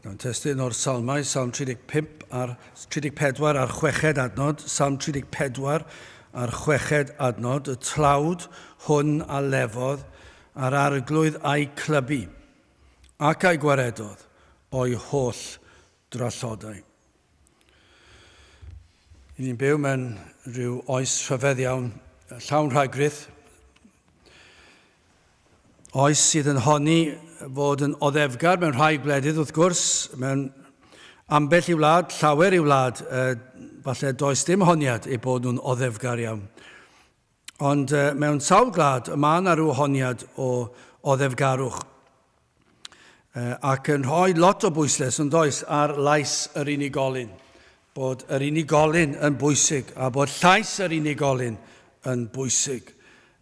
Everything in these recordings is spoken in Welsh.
Mewn testun o'r Salmau, Salm 35 a'r 34 a'r chweched adnod, Salm 34 a'r chweched adnod, y tlawd hwn a lefodd a'r arglwydd a'i clybu, ac a'i gwaredodd o'i holl drallodau. I ni'n byw mewn rhyw oes rhyfedd iawn, llawn rhagrith, Oes sydd yn honni fod yn oddefgar mewn rhai gwledydd wrth gwrs, mewn ambell i wlad, llawer i wlad, falle does dim honiad eu bod nhw'n oddefgar iawn. Ond mewn sawl gwlad, y mae yna rhyw honiad o oddefgarwch. Ac yn rhoi lot o bwyslais, yn does, ar lais yr unigolyn. Bod yr unigolyn yn bwysig a bod llais yr unigolyn yn bwysig.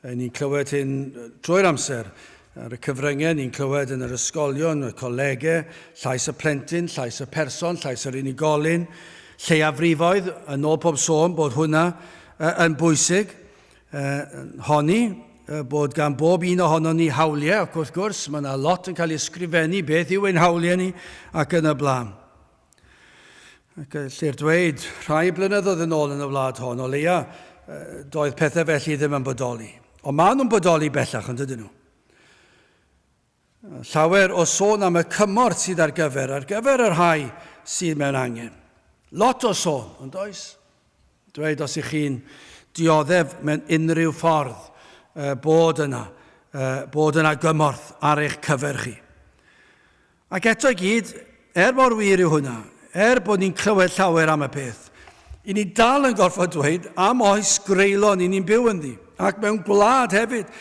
Ni'n clywed hyn drwy'r amser ar y cyfryngau, ni'n clywed yn yr ysgolion, y colegau, llais y plentyn, llais y person, llais yr unigolyn, lleiafrifoedd, yn ôl pob sôn bod hwnna yn bwysig. Honni bod gan bob un ohonon ni hawliau, ac wrth gwrs mae yna lot yn cael ei ysgrifennu beth yw ein hawliau ni ac yn y blaen. Ac gellir dweud, rhai blynyddoedd yn ôl yn y wlad hon, o leia, doedd pethau felly ddim yn bodoli. Ond maen nhw'n bodoli bellach, yn dydyn nhw? Llawer o sôn am y cymorth sydd ar gyfer, ar gyfer y rhai sydd mewn angen. Lot o sôn, ond oes? Dweud os ych chi'n dioddef mewn unrhyw ffordd, bod yna, bod yna gymorth ar eich cyfer chi. Ac eto i gyd, er mor wir yw hwnna, er bod ni'n clywed llawer am y peth, i ni dal yn gorfod dweud am oes greulon i ni'n byw ynddi, ac mewn gwlad hefyd.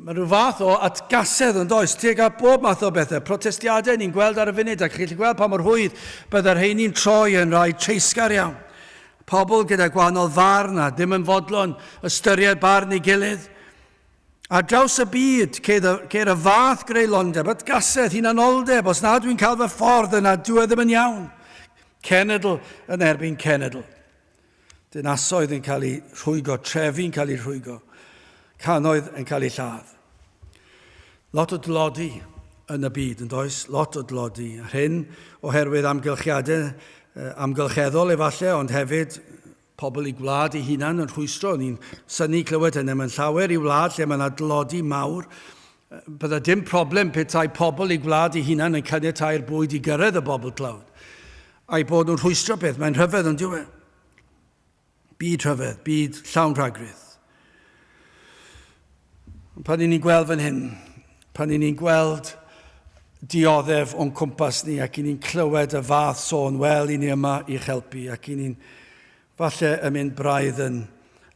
Mae rhyw fath o atgasedd yn does, tuag at bob math o bethau, protestiadau ni'n gweld ar y funud, ac chi'n gallu gweld pa mor rhwydd byddai'r rheini'n troi yn rhai treisgar iawn. Pobl gyda gwahanol farn a ddim yn fodlon ystyried barn ei gilydd. Ar draws y byd, ceir y, ceir y fath greulondeb, atgasedd, hunanoldeb, os na dwi'n cael fy ffordd yna, dyw e ddim yn iawn. Cenedl yn erbyn cenedl. Dinasoedd yn cael eu rhwygo, trefi'n cael eu rhwygo, canoedd yn cael eu lladd. Lot o dlodi yn y byd, yn does? Lot o dlodi. Yr hyn oherwydd amgylchiadau amgylcheddol efallai, ond hefyd Pobl y gwlad ei hunan yn rhwystro. Ni'n synnu clywed hynny. Mae'n llawer i wlad lle mae yna dlodi mawr. Bydda dim problem petai pobl i gwlad ei hunan yn caniatau'r bwyd i gyrraedd y bobl tlawd. A'i bod nhw'n rhwystro peth. Mae'n rhyfedd ond yw e? Byd rhyfedd, byd llawn rhagrith. Pan ni'n gweld fan hyn, pan ni'n gweld dioddef o'n cwmpas ni ac i ni'n clywed y fath sôn, wel, i ni yma i'ch helpu ac i ni'n falle yn mynd braidd yn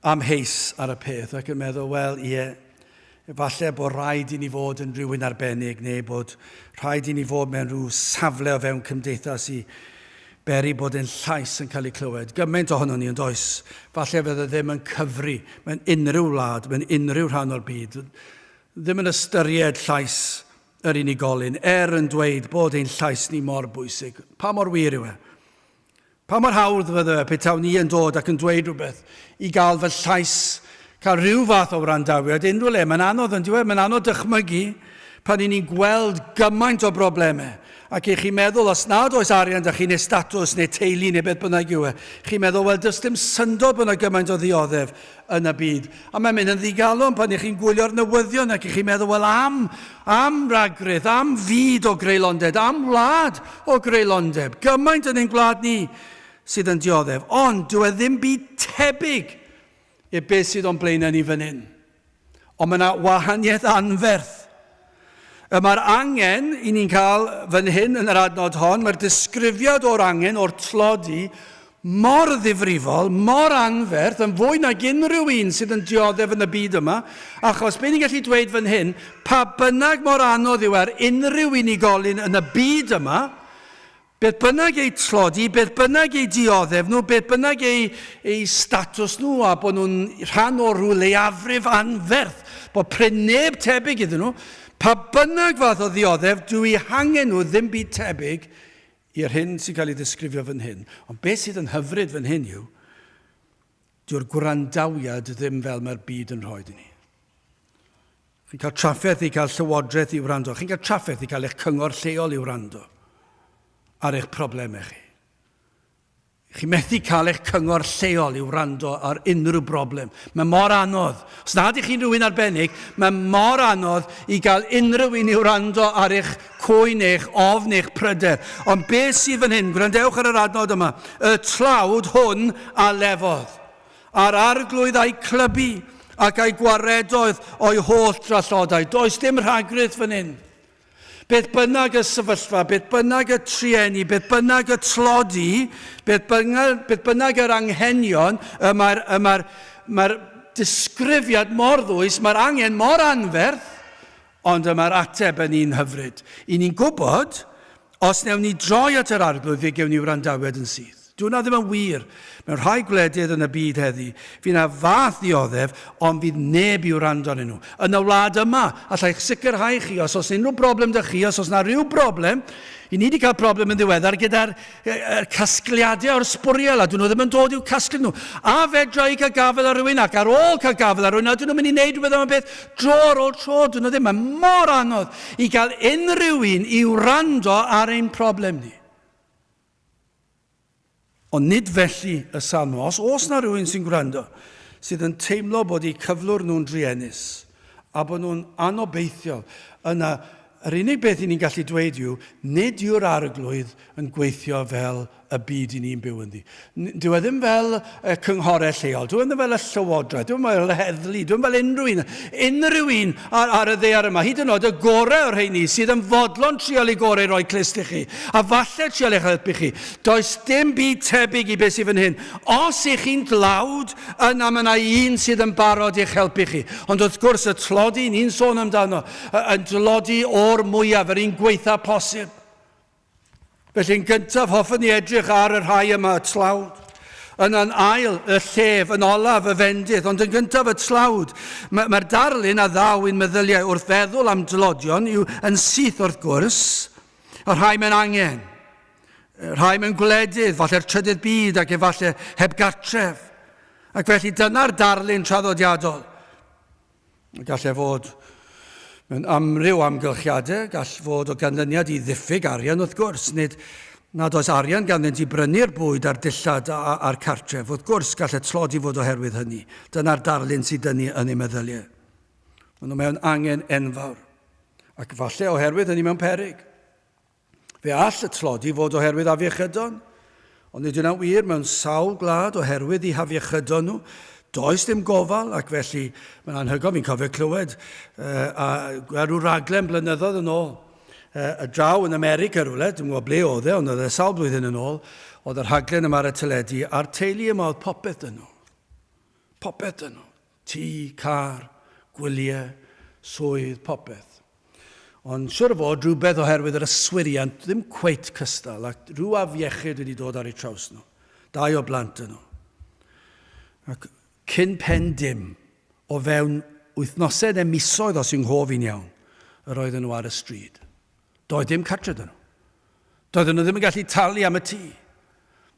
amheus ar y peth ac yn meddwl, wel, ie, efallai bod rhaid i ni fod yn rhywun arbennig neu bod rhaid i ni fod mewn rhyw safle o fewn cymdeithas i beri bod ein llais yn cael ei clywed. Gymaint ohonon ni, yn does? Falle fydde ddim yn cyfri mewn unrhyw wlad, mewn unrhyw rhan o'r byd. Ddim yn ystyried llais yr unigolyn, er yn dweud bod ein llais ni mor bwysig. Pa mor wir yw e? Pa mor hawdd fydde fe petawn i yn dod ac yn dweud rhywbeth i gael fy llais, cael rhyw fath o wrandawiad unrhyw le. Mae'n anodd yn diwedd, mae'n anodd dychmygu pan i ni'n gweld gymaint o broblemau ac i chi'n meddwl os nad oes arian da chi neu statws neu teulu neu beth bynnag yw e, chi'n meddwl, wel, does dim syndod bod yna gymaint o ddioddef yn y byd. A mae'n mynd yn ddigalon pan ych chi'n gwylio'r newyddion ac ych chi'n meddwl, wel am, am ragrith, am fyd o greulondeb, am wlad o greulondeb. Gymaint yn ein gwlad ni sydd yn dioddef. Ond dyw e ddim byd tebyg i beth sydd o'n blaenau ni fan hyn. Ond mae yna wahaniaeth anferth. Y mae'r angen i ni'n cael fan hyn yn yr adnod hon, mae'r disgrifiad o'r angen, o'r tlodi, mor ddifrifol, mor anferth, yn fwy nag unrhyw un sydd yn dioddef yn y byd yma, achos be ni'n gallu dweud fan hyn, pa bynnag mor anodd yw ar unrhyw unigolyn yn y byd yma, Beth bynnag eu tlodi, beth bynnag eu dioddef nhw, beth bynnag eu, eu statws nhw, a bod nhw'n rhan o rhyw leiafrif anferth, bod prin neb tebyg iddyn nhw, pa bynnag fath o ddioddef, dw i hangen nhw ddim byd tebyg i'r hyn sy'n cael ei ddisgrifio fan hyn. Ond beth sydd yn hyfryd fan hyn yw, dyw'r gwrandawiad ddim fel mae'r byd yn rhoi i ni. Chi'n cael trafferth i cael llywodraeth i wrando. Chi'n cael trafferth i cael eich cyngor lleol i wrando. ar eich problemau chi. Chi methu cael eich cyngor lleol i wrando ar unrhyw broblem. Mae mor anodd. Os nad ych chi'n rhywun arbennig, mae mor anodd i gael unrhyw un i wrando ar eich cwyn, eich ofn, eich pryder. Ond beth sydd fan hyn? Gwrandewch ar yr adnod yma. Y tlawd hwn a lefodd, a'r arglwydd a'i clybu, ac a'i gwaredoedd o'i holl drallodau. Does dim rhagrith fan hyn. Beth bynnag y sefyllfa, beth bynnag y trueni, beth bynnag y tlodi, beth bynnag, beth bynnag yr anghenion, y mae'r y mae'r mae'r disgrifiad mor ddwys, mae'r angen mor anferth, ond y mae'r ateb yn un hyfryd. I ni'n gwybod, os newn ni droi at yr arglwydd, fe gewn ni wrandawiad yn syth. Dyw hwnna ddim yn wir. Mewn rhai gwledydd yn y byd heddi, fydd 'na fath ddioddef, ond fydd neb i wrando arnyn nhw. Yn y wlad yma, alla i'ch sicrhau chi, os oes unrhyw broblem 'da chi, os oes 'na rhyw broblem, i ni wedi cael problem yn ddiweddar gyda'r casgliadau o'r sbwriel, a dyn nhw ddim yn dod i'w casglu nhw. A fedra i cael gafael ar rhywun, ac ar ôl cael gafael ar rhywun, a dyn nhw'n mynd i wneud rhywbeth am y peth dro ar ôl tro, dyn nhw ddim. Mae mor anodd i gael unrhyw un i wrando ar ein problem ni. Ond nid felly y salmo. Os oes na rhywun sy'n gwrando sydd yn teimlo bod eu cyflwr nhw'n druenus a bod nhw'n anobeithiol, yna yr unig beth i ni'n gallu dweud yw, nid yw'r arglwydd yn gweithio fel y byd i ni'n byw ynddi. Dyw e ddim fel y cynghorau lleol, dyw e ddim fel y llywodraeth, dyw e ddim fel y heddlu, dyw e ddim fel unrhyw un, unrhyw un ar, ar y ddaear yma, hyd yn oed y gorau o'r rheini sydd yn fodlon trial eu gorau i roi clust i chi, a falle trial eich helpu chi. Does dim byd tebyg i beth sydd fan hyn. Os ych chi'n dlawd, yna mae yna un sydd yn barod i'ch helpu chi. Ond wrth gwrs, y tlodi ni'n sôn amdano, yn dlodi o'r mwyaf, yr un gweitha posib. Felly yn gyntaf, hoffwn ni edrych ar y rhai yma, y tlawd. Yna'n ail, y llef, yn olaf, y fendith, ond yn gyntaf y tlawd. Mae'r mae darlun a ddaw i'n meddyliau wrth feddwl am dlodion yw yn syth wrth gwrs, y rhai mewn angen, y rhai mewn gwledydd, falle'r trydydd byd ac efallai heb gartref. Ac felly dyna'r darlun traddodiadol. Gall e fod mewn amryw amgylchiadau, gall fod o ganlyniad i ddiffyg arian wrth gwrs, nid nad oes arian ganddynt i brynu'r bwyd a'r dillad a'r cartref. Wrth gwrs, gall y tlodi fod oherwydd hynny. Dyna'r darlun sydd dynnu yn ei meddyliau. Maen nhw mewn angen enfawr, ac falle oherwydd hynny mewn peryg. Fe all y tlodi fod oherwydd afiechydon, ond nid yna'n wir mewn sawl gwlad oherwydd eu hafiechydon nhw. Does dim gofal, ac felly mae'n anhygoel, fi'n cofio clywed uh, a gweld rhyw raglen blynyddoedd yn ôl, uh, y draw yn America rhywle, dwi'n gwybod ble oedd e, ond oedd e sawl blwyddyn yn ôl, oedd y rhaglen yma ar y teledu, a'r teulu yma oedd popeth dyn nhw. Popeth dyn nhw. Tŷ, car, gwyliau, swydd, popeth. Ond siwr o fod rhywbeth oherwydd yr yswiriant ddim cweit cystal ac rhyw afiechyd wedi dod ar eu traws nhw. Dau o blant yn nhw. Ac cyn pen dim, o fewn wythnosau neu misoedd os yw nghof i'n iawn, yr oedden nhw ar y stryd. Doedd dim cartre 'da nhw. Doedden nhw ddim yn gallu talu am y tŷ.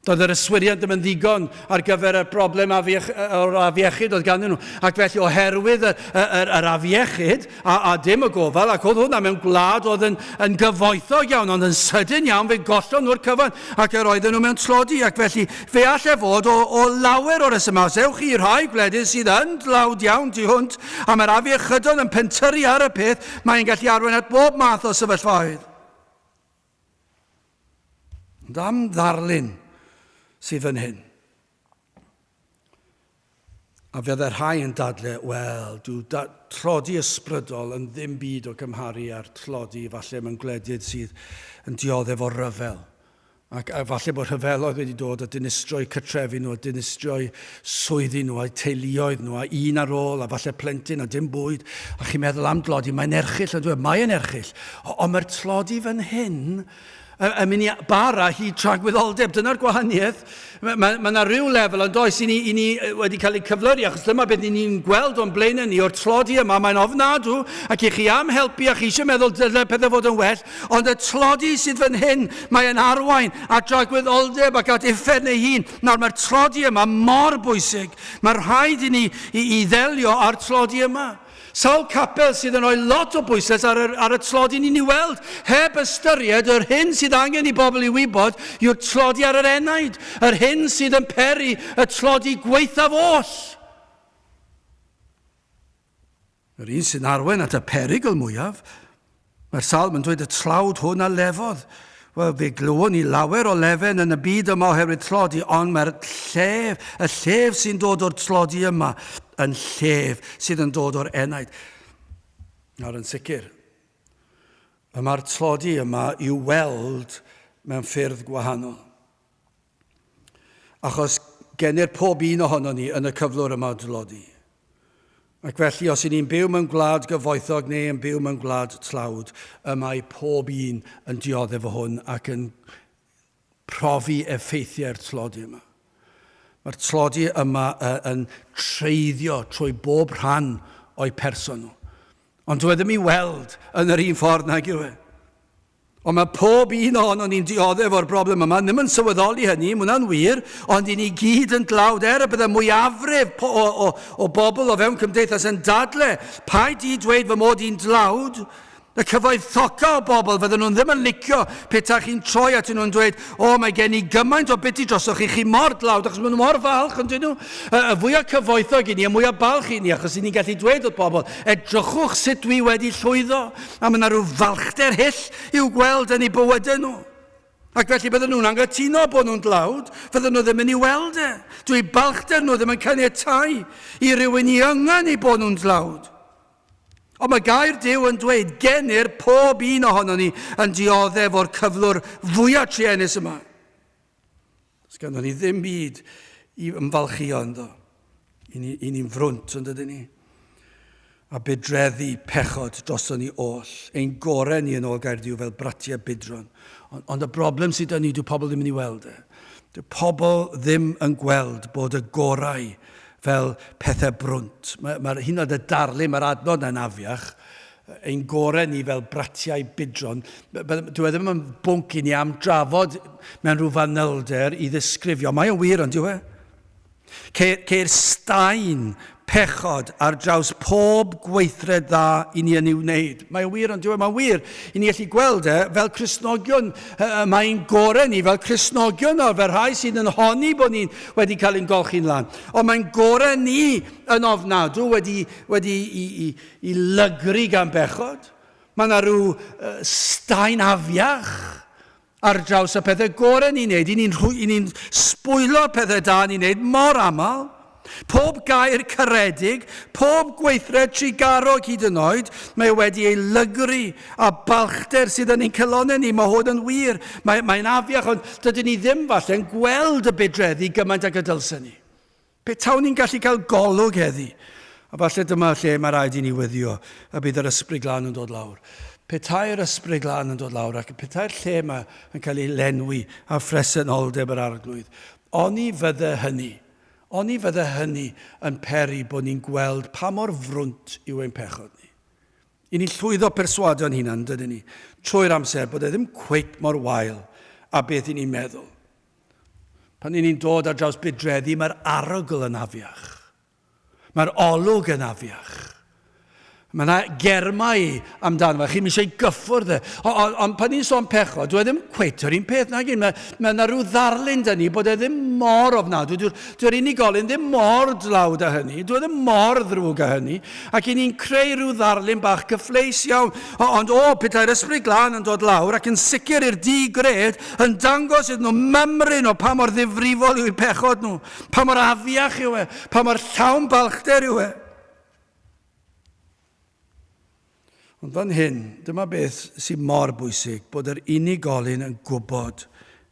Doedd yr yswiriant ddim yn ddigon ar gyfer y broblem afiech, o'r afiechyd oedd ganddyn nhw. Ac felly oherwydd y, y, yr, yr afiechyd a, a dim y gofal, ac oedd hwnna mewn gwlad oedd yn, yn gyfoethog iawn, ond yn sydyn iawn fe gollon nhw'r cyfan ac yr oedden nhw mewn tlodi. Ac felly fe all e fod o, o lawer o resymau. Os ewch chi i rhai gwledydd sydd yn dlawd iawn tu hwnt, a mae'r afiechydon yn pentyrru ar y peth, mae'n gallu arwain at bob math o sefyllfaoedd. Ond am ddarlun sydd fan hyn. A fydde rhai yn dadle, wel, dyw da, tlodi ysbrydol yn ddim byd o gymharu â'r tlodi falle mewn gwledydd sydd yn dioddef o ryfel. Ac a falle bod rhyfeloedd wedi dod a dinistrio'u cartrefi nhw, a dinistrio'u swyddi nhw, a'u teuluoedd nhw, a un ar ôl, a falle plentyn, a dim bwyd. A chi'n meddwl am dlodi, mae'n erchyll, yn dweud, mae'n erchyll. Ond mae'r tlodi fan hyn yn mynd i bara hyd tragwyddoldeb. Dyna'r gwahaniaeth. Mae ma, ma yna rhyw lefel yn does i ni, i ni wedi cael ei cyflyru, achos dyma beth ni'n gweld o'n blaenau ni o'r tlodi yma. Mae'n ofnadw, ac i chi am helpu a chi eisiau meddwl dylai pethau fod yn well, ond y tlodi sydd fan hyn, mae'n arwain at dragwyddoldeb ac at uffern ei hun. Nawr mae'r tlodi yma mor bwysig. Mae rhaid i ni i, i ddelio â'r tlodi yma. Sawl capel sydd yn rhoi lot o bwyslais ar y, ar y tlodi ni'n ei weld, heb ystyried yr hyn sydd angen i bobl i wybod yw'r tlodi ar yr enaid, yr hyn sydd yn peri y tlodi gwaethaf oll. Yr un sy'n arwain at y perygl mwyaf, mae'r salm yn dweud y tlawd hwn a lefodd. Wel, fe glywon ni lawer o lefen yn y byd yma oherwydd tlodi, ond mae'r llef, y llef sy'n dod o'r tlodi yma, yn llef sydd yn dod o'r enaid. Nawr yn sicr, y mae'r tlodi yma i'w weld mewn ffyrdd gwahanol. Achos genir pob un ohonon ni yn y cyflwr yma o dlodi. Ac felly, os y'n ni'n byw mewn gwlad gyfoethog neu yn byw mewn gwlad tlawd, y mae pob un yn dioddef o hwn ac yn profi effeithiau'r tlodi yma. Mae'r tlodi yma yn treiddio trwy bob rhan o'u person nhw. Ond dyw e ddim i weld yn yr un ffordd nag yw e. Ond mae pob un ohonon ni'n dioddef o'r broblem yma, ddim yn sylweddoli hynny, mae hwnna'n wir, ond i ni gyd yn dlawd, er y bydde mwyafrif o, o, o bobl o fewn cymdeithas yn dadle, paid di dweud fy mod i'n dlawd, y cyfoethoca o bobl fydden nhw'n ddim yn licio petai chi'n troi atyn nhw'n dweud, o, mae gen i gymaint o biti drosoch chi, chi mor dlawd, achos maen nhw mor falch, yn dyn nhw. Y, y fwyaf cyfoethog i ni, y mwyaf balch i ni, achos i ni'n gallu dweud wrth bobl, edrychwch sut dwi wedi llwyddo. A mae yna rhyw falchder hyll i'w gweld yn eu bywydau nhw. Ac felly bydden nhw'n anghytuno bod nhw'n dlawd, fydden nhw ddim yn ei weld e. Dwi balchder nhw ddim yn caniatau i rywun i yngan eu bod nhw'n dlawd. Ond mae gair Duw yn dweud, genir pob un ohonon ni yn dioddef o'r cyflwr fwyaf truenus yma. Does ganddo ni ddim byd i ymfalchio ynddo. I ni'n ni, ni frwnt, ond ydyn ni? A budreddu pechod droson ni oll. Ein gorau ni yn ôl gair Duw fel bratiau budron. Ond, ond y broblem sydd 'da ni, dyw pobl ddim yn ei weld e. Dyw pobl ddim yn gweld bod y gorau fel pethau brwnt. Mae'r mae, mae hyn oed y darlun, mae'r adnod yna'n afiach ein gorau ni fel bratiau budron. Dyw e ddim yn bwnc i ni am drafod mewn rhyw fanylder i ddisgrifio. Mae o'n wir, ond dyw e? Ceir, ceir staen pechod ar draws pob gweithred dda i ni yn ei wneud. Mae o'n wir, ond dyw e? Mae'n wir i ni allu gweld e fel Cristnogion. Mae'n gorau ni fel Cristnogion nawr, fel rhai sydd yn honni bod ni'n wedi cael ein golchi'n lan. Ond mae'n gorau ni yn ofnadw wedi, wedi i, i, I lygru gan bechod. Mae yna rhyw staen afiach ar draws y pethau gorau ni'n neud. I ni'n ni sbwylo'r pethau da ni'n neud mor aml. Pob gair caredig, pob gweithred trugarog hyd yn oed, mae wedi ei lygru a balchder sydd yn ein calonnau ni. Mae hwn yn wir. Mae, mae'n afiach, ond dydyn ni ddim falle'n gweld y budreddi gymaint ag y dylsen ni. Petawn ni'n gallu cael golwg heddi, a falle dyma lle mae rhaid i ni weddio y bydd yr Ysbryd Glân yn dod lawr. Petai'r Ysbryd Glân yn dod lawr ac petai'r lle yma yn cael ei lenwi â phresenoldeb yr Arglwydd, oni fydde hynny, oni fydde hynny yn peri bod ni'n gweld pa mor frwnt yw ein pechod ni. I ni llwyddo perswadio'n hunan, dydyn ni, trwy'r amser bod e ddim cweit mor wael a beth i ni'n meddwl. Pan ni'n dod ar draws budreddi, mae'r arogl yn afiach. Mae'r olwg yn afiach. Mae yna germau amdano fe, chi'n eisiau gyffwrdd e. Ond on, pan ni'n sôn pechod, dwi e ddim cweit yr un peth nag un. Mae, mae yna rhyw ddarlun dyn ni bod e ddim mor ofnadwy. Dyw'r dwi unigolyn ddim mor dlawd â hynny. Dwi e ddim mor ddrwg â hynny. Ac i ni'n creu rhyw ddarlun bach cyfleus iawn. Ond o, petai'r Ysbryd Glân yn dod lawr ac yn sicr i'r di-gred yn dangos iddyn nhw mymryn o pa mor ddifrifol yw eu pechod nhw, pa mor afiach yw e, pa mor llawn balchder yw e. Ond fan hyn, dyma beth sy'n mor bwysig, bod yr unigolyn yn gwybod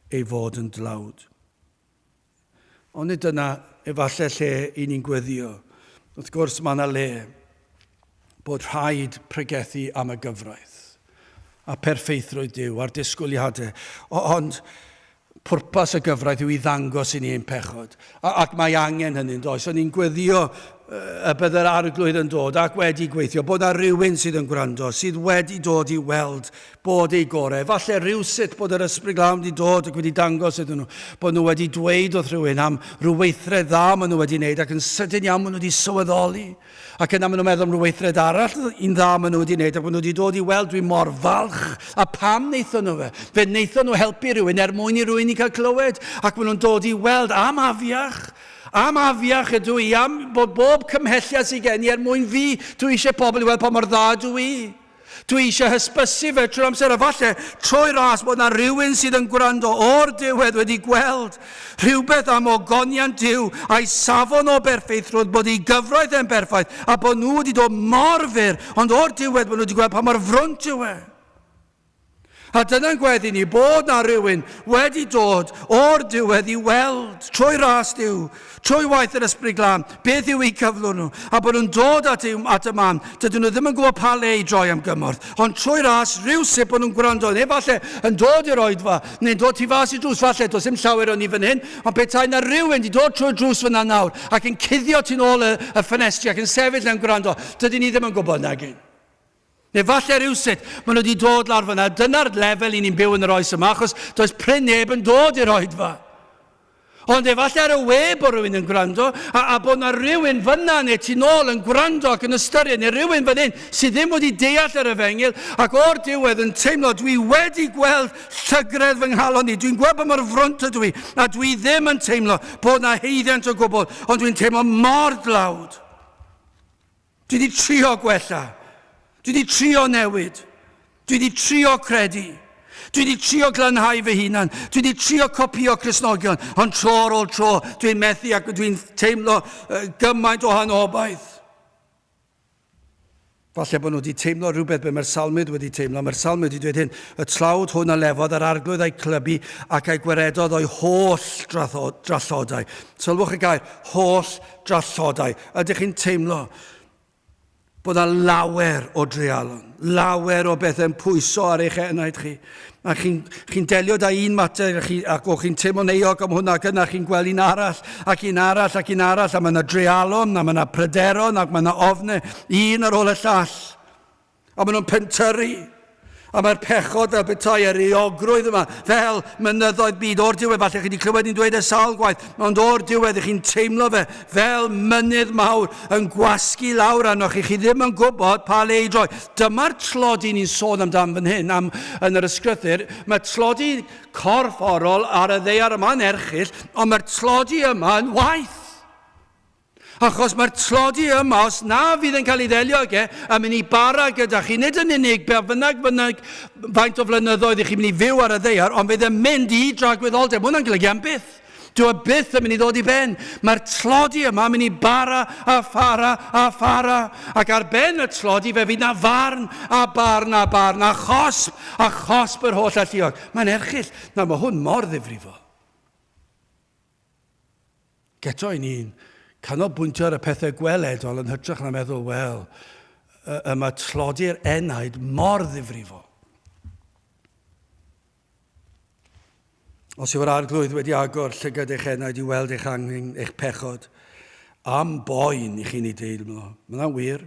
ei fod yn dlawd. Ond nid dyna efallai lle i ni'n gweddio. Wrth gwrs, mae yna le bod rhaid pregethu am y gyfraith a perffeithrwydd Duw a'r disgwyliadau. Ond pwrpas y gyfraith yw i ddangos i ni ein pechod. Ac mae angen hynny, yn does? O'n i'n gweddio y bydd yr arglwydd yn dod ac wedi gweithio, bod na rhywun sydd yn gwrando, sydd wedi dod i weld bod ei gorau. Falle rhywsut bod yr ysbryd glân wedi dod ac wedi dangos iddyn nhw, bod nhw wedi dweud wrth rhywun am rhyw weithred dda maen nhw wedi wneud ac yn sydyn iawn maen nhw wedi sylweddoli. Ac yna maen nhw'n meddwl am rhyw weithred arall un dda maen nhw wedi wneud ac maen nhw wedi dod i weld dwi mor falch. A pam wnaethon nhw fe? Fe wnaethon nhw helpu rhywun er mwyn i rhywun i cael clywed ac maen nhw'n dod i weld am afiach. Am afiach ydw i, am bod bob cymhelliad sydd gen i er mwyn fi. Dwi eisiau pobl i weld pa mor dda dw i. Dwi eisiau hysbysu fe trwy'r amser, a falle trwy ras bod na rhywun sydd yn gwrando o'r diwedd wedi gweld rhywbeth am ogoniant Duw a'i safon o berffeithrwydd, bod ei gyfraith e'n berffaith, a bod nhw wedi dod mor fyr, ond o'r diwedd bod nhw wedi gweld pa mor frwnt yw e. A dyna'n gweddi ni, bod na rhywun wedi dod o'r diwedd i weld, trwy ras Duw, trwy waith yr Ysbryd Glân, beth yw eu cyflwr nhw, a bod nhw'n dod at, eu, at y man. Dydyn nhw ddim yn gwybod pa le i droi am gymorth, ond trwy ras rhywsut bod nhw'n gwrando, neu falle yn dod i'r oedfa, neu'n dod tu fas i drws, falle does dim llawer o ni fan hyn, ond petai na rhywun wedi dod trwy'r drws fyna nawr, ac yn cuddio tu nôl y, y ffenestri ac yn sefyll yn gwrando, dydyn ni ddim yn gwybod nag un. Neu falle rhywsut, maen nhw wedi dod lawr fyna. Dyna'r lefel i ni'n byw yn yr oes yma, achos does prin neb yn dod i'r oedfa. Ond efallai ar y we bod rhywun yn gwrando, a, a bod na rhywun fyna neu tu nôl yn gwrando ac yn ystyried, neu rhywun fan hyn sydd ddim wedi deall yr efengyl, ac o'r diwedd yn teimlo, dwi wedi gweld llygredd fy nghalon i, dwi'n gweld pa mor frwnt ydw i, a dwi ddim yn teimlo bod na haeddiant o gwbl, ond dwi'n teimlo mor dlawd. Dwi wedi trio gwella. Dwi wedi trio newid. Dwi wedi trio credu. Dwi wedi trio glanhau fy hunan. Dwi wedi trio copio Cristnogion, ond tro ar ôl tro dwi'n methu ac dwi'n teimlo gymaint o anobaith. Falle bod nhw wedi teimlo rhywbeth be mae'r salmydd wedi teimlo. Mae'r salmydd wedi dweud hyn, y tlawd hwn a lefodd yr arglwydd a'i clybu ac a'i gwaredodd o'i holl drallodau. Sylwch y gair, holl drallodau. Ydych chi'n teimlo bod yna lawer o dreialon, lawer o bethau'n pwyso ar eich enaid chi? A chi'n chi delio da un mater a chi, ac o'ch chi'n teimlo'n euog am hwnna ac yna chi'n gweld un arall ac un arall ac un arall a mae yna dreialon a mae yna pryderon ac mae yna ofnau un ar ôl y llall. A maen nhw'n pentyrru. A mae'r pechod fel petai yr euogrwydd yma, fel mynyddoedd byd o'r diwedd. Falle chi wedi clywed ni'n dweud e sawl gwaith, ond o'r diwedd ych chi'n teimlo fe fel mynydd mawr yn gwasgu lawr arnoch chi. Chi ddim yn gwybod pa le i droi. Dyma'r tlodi ni'n sôn amdan fan hyn, am, yn yr ysgrythur. Mae tlodi corfforol ar y ddaear yma'n erchyll, ond mae'r tlodi yma yn waeth. Achos mae'r tlodi yma, os na fydd yn cael ei ddelio ag e, yn mynd i bara gyda chi, nid yn unig be bynnag bynnag faint o flynyddoedd i chi'n mynd i fyw ar y ddaear, ond fydd yn mynd i dragwyddoldeb. Mae hwnna'n golygu am byth. Dyw e byth yn mynd i ddod i ben. Mae'r tlodi yma yn mynd i bara a phara a phara. Ac ar ben y tlodi fe fydd na farn a barn a barn a chosb a chosb yr holl alluog. Mae'n erchyll. Nawr mae hwn mor ddifrifol. Ac eto, i ni'n canolbwyntio ar y pethau gweledol yn hytrach na meddwl, wel, y mae tlodi'r enaid mor ddifrifol. Os yw'r arglwydd wedi agor llygad eich enaid i weld eich angen, eich pechod, am boen i chi'n ei deimlo. Mae hwnna'n wir.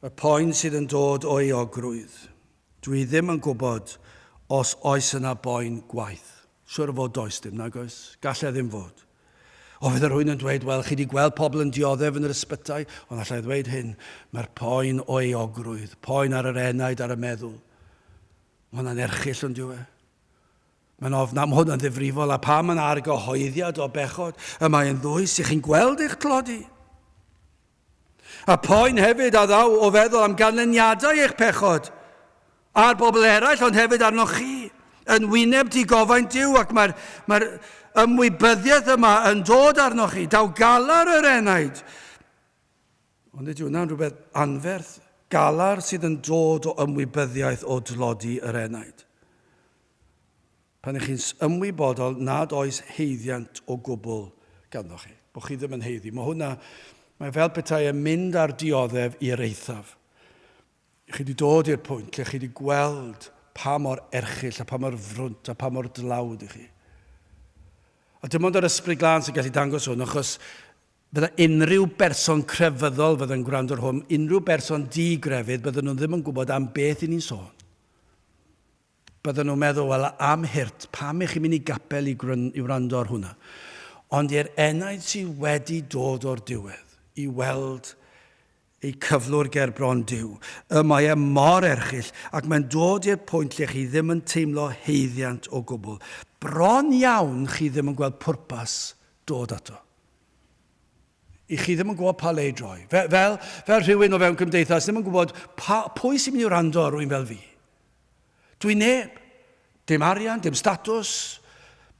Y poen sydd yn dod o euogrwydd. Dwi ddim yn gwybod os oes yna boen gwaeth. Siwr o fod does dim, nag oes? Gall e ddim fod. O, fydde rhywun yn dweud, wel, chi wedi gweld pobl yn dioddef yn yr ysbytai, ond allai ddweud hyn, mae'r poen o euogrwydd, poen ar yr enaid, ar y meddwl. Mae hwnna'n erchyll, ond yw e? Mae'n ofn am hwn yn ddifrifol, a pam yn argyhoeddiad o bechod, y mae'n ddwys i chi'n gweld eich tlodi. A poen hefyd a ddaw o feddwl am ganlyniadau eich pechod ar bobl eraill, ond hefyd arnoch chi, yn wyneb digofaint Duw, ac mae'r mae ymwybyddiaeth yma yn dod arnoch chi. Daw galar yr enaid. Ond nid yw hwnna'n rhywbeth anferth, galar sydd yn dod o ymwybyddiaeth o dlodi yr enaid. Pan ych chi'n ymwybodol nad oes haeddiant o gwbl ganddoch chi, bod chi ddim yn haeddu. Mae hwnna, mae fel petai yn mynd â'r dioddef i'r eithaf. Chi wedi dod i'r pwynt lle chi wedi gweld pa mor erchyll a pa mor frwnt a pa mor dlawd i chi. A dim ond yr ysbryd glân sy'n gallu dangos hwn, achos Fydda unrhyw berson crefyddol fydd yn gwrando ar hwn, unrhyw berson di-grefydd, bydden nhw ddim yn gwybod am beth i ni'n sôn. Bydden nhw'n meddwl, wel, am hurt, pam i chi'n mynd i gapel i, gryn, i wrando ar hwnna? Ond i'r enaid sydd wedi dod o'r diwedd i weld eu cyflwr ger bron Duw, y mae e mor erchyll, ac mae'n dod i'r pwynt lle chi ddim yn teimlo haeddiant o gwbl. Bron iawn chi ddim yn gweld pwrpas dod ato. I chi ddim yn gwybod pa le i droi. Fel, fel, fel rhywun o fewn cymdeithas, ddim yn gwybod pa, pwy sy'n mynd i wrando ar rwy'n fel fi. Dwi'n neb. Dim arian, dim statws.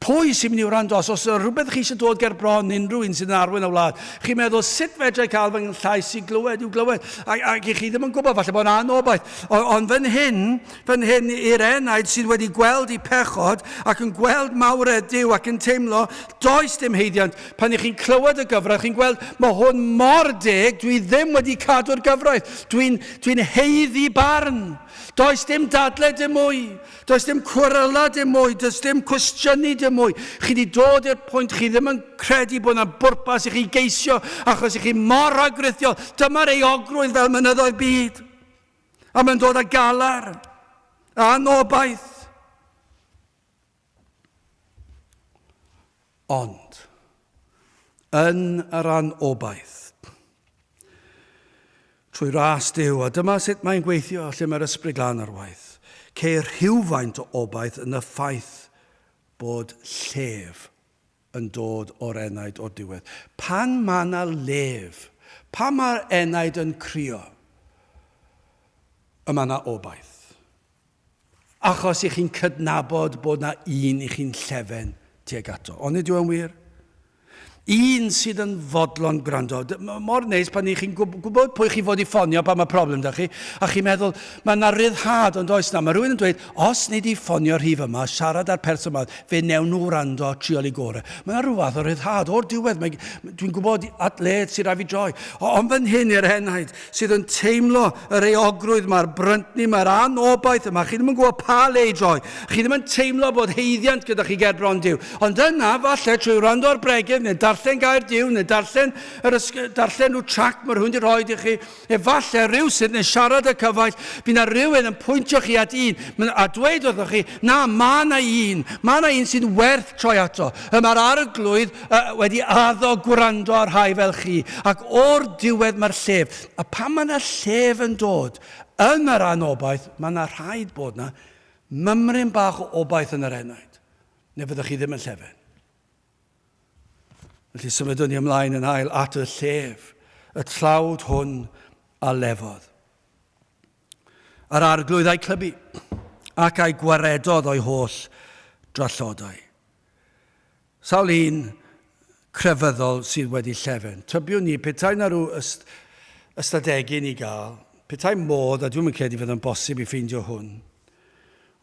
Pwy sy'n mynd i wrando? Os oes rhywbeth chi eisiau dod ger bron unrhyw un sydd yn arwain y wlad, chi'n meddwl, sut fedra i cael fy llais i glywed, i'w glywed? Ac, ac i chi ddim yn gwybod, falle bod yna anobaith. Ond on fan hyn, fan hyn i'r enaid sydd wedi gweld i pechod ac yn gweld mawredd Duw ac yn teimlo, does dim haeddiant. Pan i chi'n clywed y gyfraith, chi'n gweld, mae hwn mor deg, dwi ddim wedi cadw'r gyfraith. Dwi'n dwi haeddu barn. Does dim dadle dim mwy. Does dim cweryla dim mwy. Does dim cwestiynu dim mwy. Chi wedi dod i'r pwynt chi ddim yn credu bod yna bwrpas i chi geisio achos i chi mor rhagrithiol. Dyma'r euogrwydd fel mynyddoedd byd. A mae'n dod â galar a anobaith. Ond, yn yr anobaith, trwy ras Duw, a dyma sut mae'n gweithio lle mae'r Ysbryd Glân ar waith, ceir rhywfaint o obaith yn y ffaith bod llef yn dod o'r enaid o'r diwedd. Pan mae yna lef, pan mae'r enaid yn crio, y mae yna obaith. Achos i chi'n cydnabod bod 'na un i chi'n llefen tuag ato. Onid yw e'n wir? Un sydd yn fodlon gwrando. Mor neis pan i chi'n gwybod pwy chi fod i ffonio pan mae problem da chi, a chi'n meddwl, mae yna ryddhad ond oes na. Mae rhywun yn dweud, os nei di ffonio'r rhif yma, siarad â'r person yma, fe newn nhw wrando, triol i gore. Mae yna rhyw fath o ryddhad o'r diwedd. Dwi'n gwybod at le sy'n rhaid fi droi. Ond fan hyn i'r enaid, sydd yn teimlo yr euogrwydd, mae'r bryntni, mae'r anobaith yma. Chi ddim yn gwybod pa le i droi. Chi ddim yn teimlo bod haeddiant gyda chi ger bron Duw. Ond yna, falle, trwy wrando ar bregeth, neu darllen gair Duw, neu darllen, yr ysg darllen rhyw tract mae rhywun wedi rhoi i chi, efallai rhywsut neu siarad y cyfaill, bydd na rhywun yn pwyntio chi at un, a dweud wrthoch chi, na, mae na un, mae na un sy'n werth troi ato. Y mae'r arglwydd wedi addo gwrando ar rhai fel chi, ac o'r diwedd mae'r llef. A pan mae yna llef yn dod yn yr anobaith, mae yna rhaid bod yna mymryn bach o obaith yn yr enaid, neu fyddwch chi ddim yn llefen. Felly symudwn ni ymlaen yn ail at y llef, y tlawd hwn a lefodd. Yr arglwydd a'i clybu, ac a'i gwaredodd o'i holl drallodau. Sawl un crefyddol sydd wedi llefen? Tybiwn ni, petai na rhyw yst ystadegyn i gael, petai modd, a dwi'm yn credu fydd yn bosib i ffeindio hwn,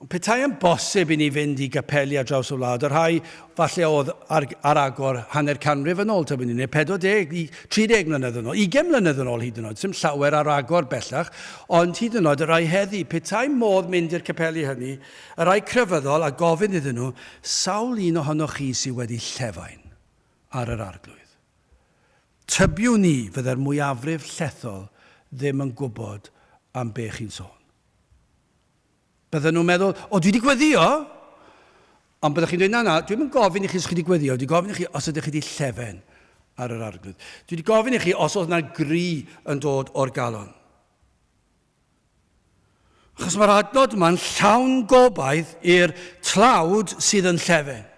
ond petai yn bosib i ni fynd i gapeli ar draws y wlad, y rhai falle oedd ar, ar agor hanner canrif yn ôl, tybiwn ni, neu 40, 30 mlynedd yn ôl, 20 mlynedd yn ôl hyd yn oed, sy'm llawer ar agor bellach, ond hyd yn oed y rhai heddi, petai modd mynd i'r capeli hynny, Y rhai crefyddol, a gofyn iddyn nhw, sawl un ohonoch chi sydd wedi llefain ar yr Arglwydd? Tybiwn i fydde'r mwyafrif llethol ddim yn gwybod am be chi'n sôn. Bydden nhw'n meddwl, o, dwi wedi gweddio! Ond byddech chi'n dweud, na, na, dwi'm yn gofyn i chi os chi wedi gweddio, dwi'n gofyn i chi os ydych chi wedi llefen ar yr Arglwydd. Dwi wedi gofyn i chi os oedd yna gri yn dod o'r galon. Achos mae'r adnod yma'n llawn gobaith i'r tlawd sydd yn llefen.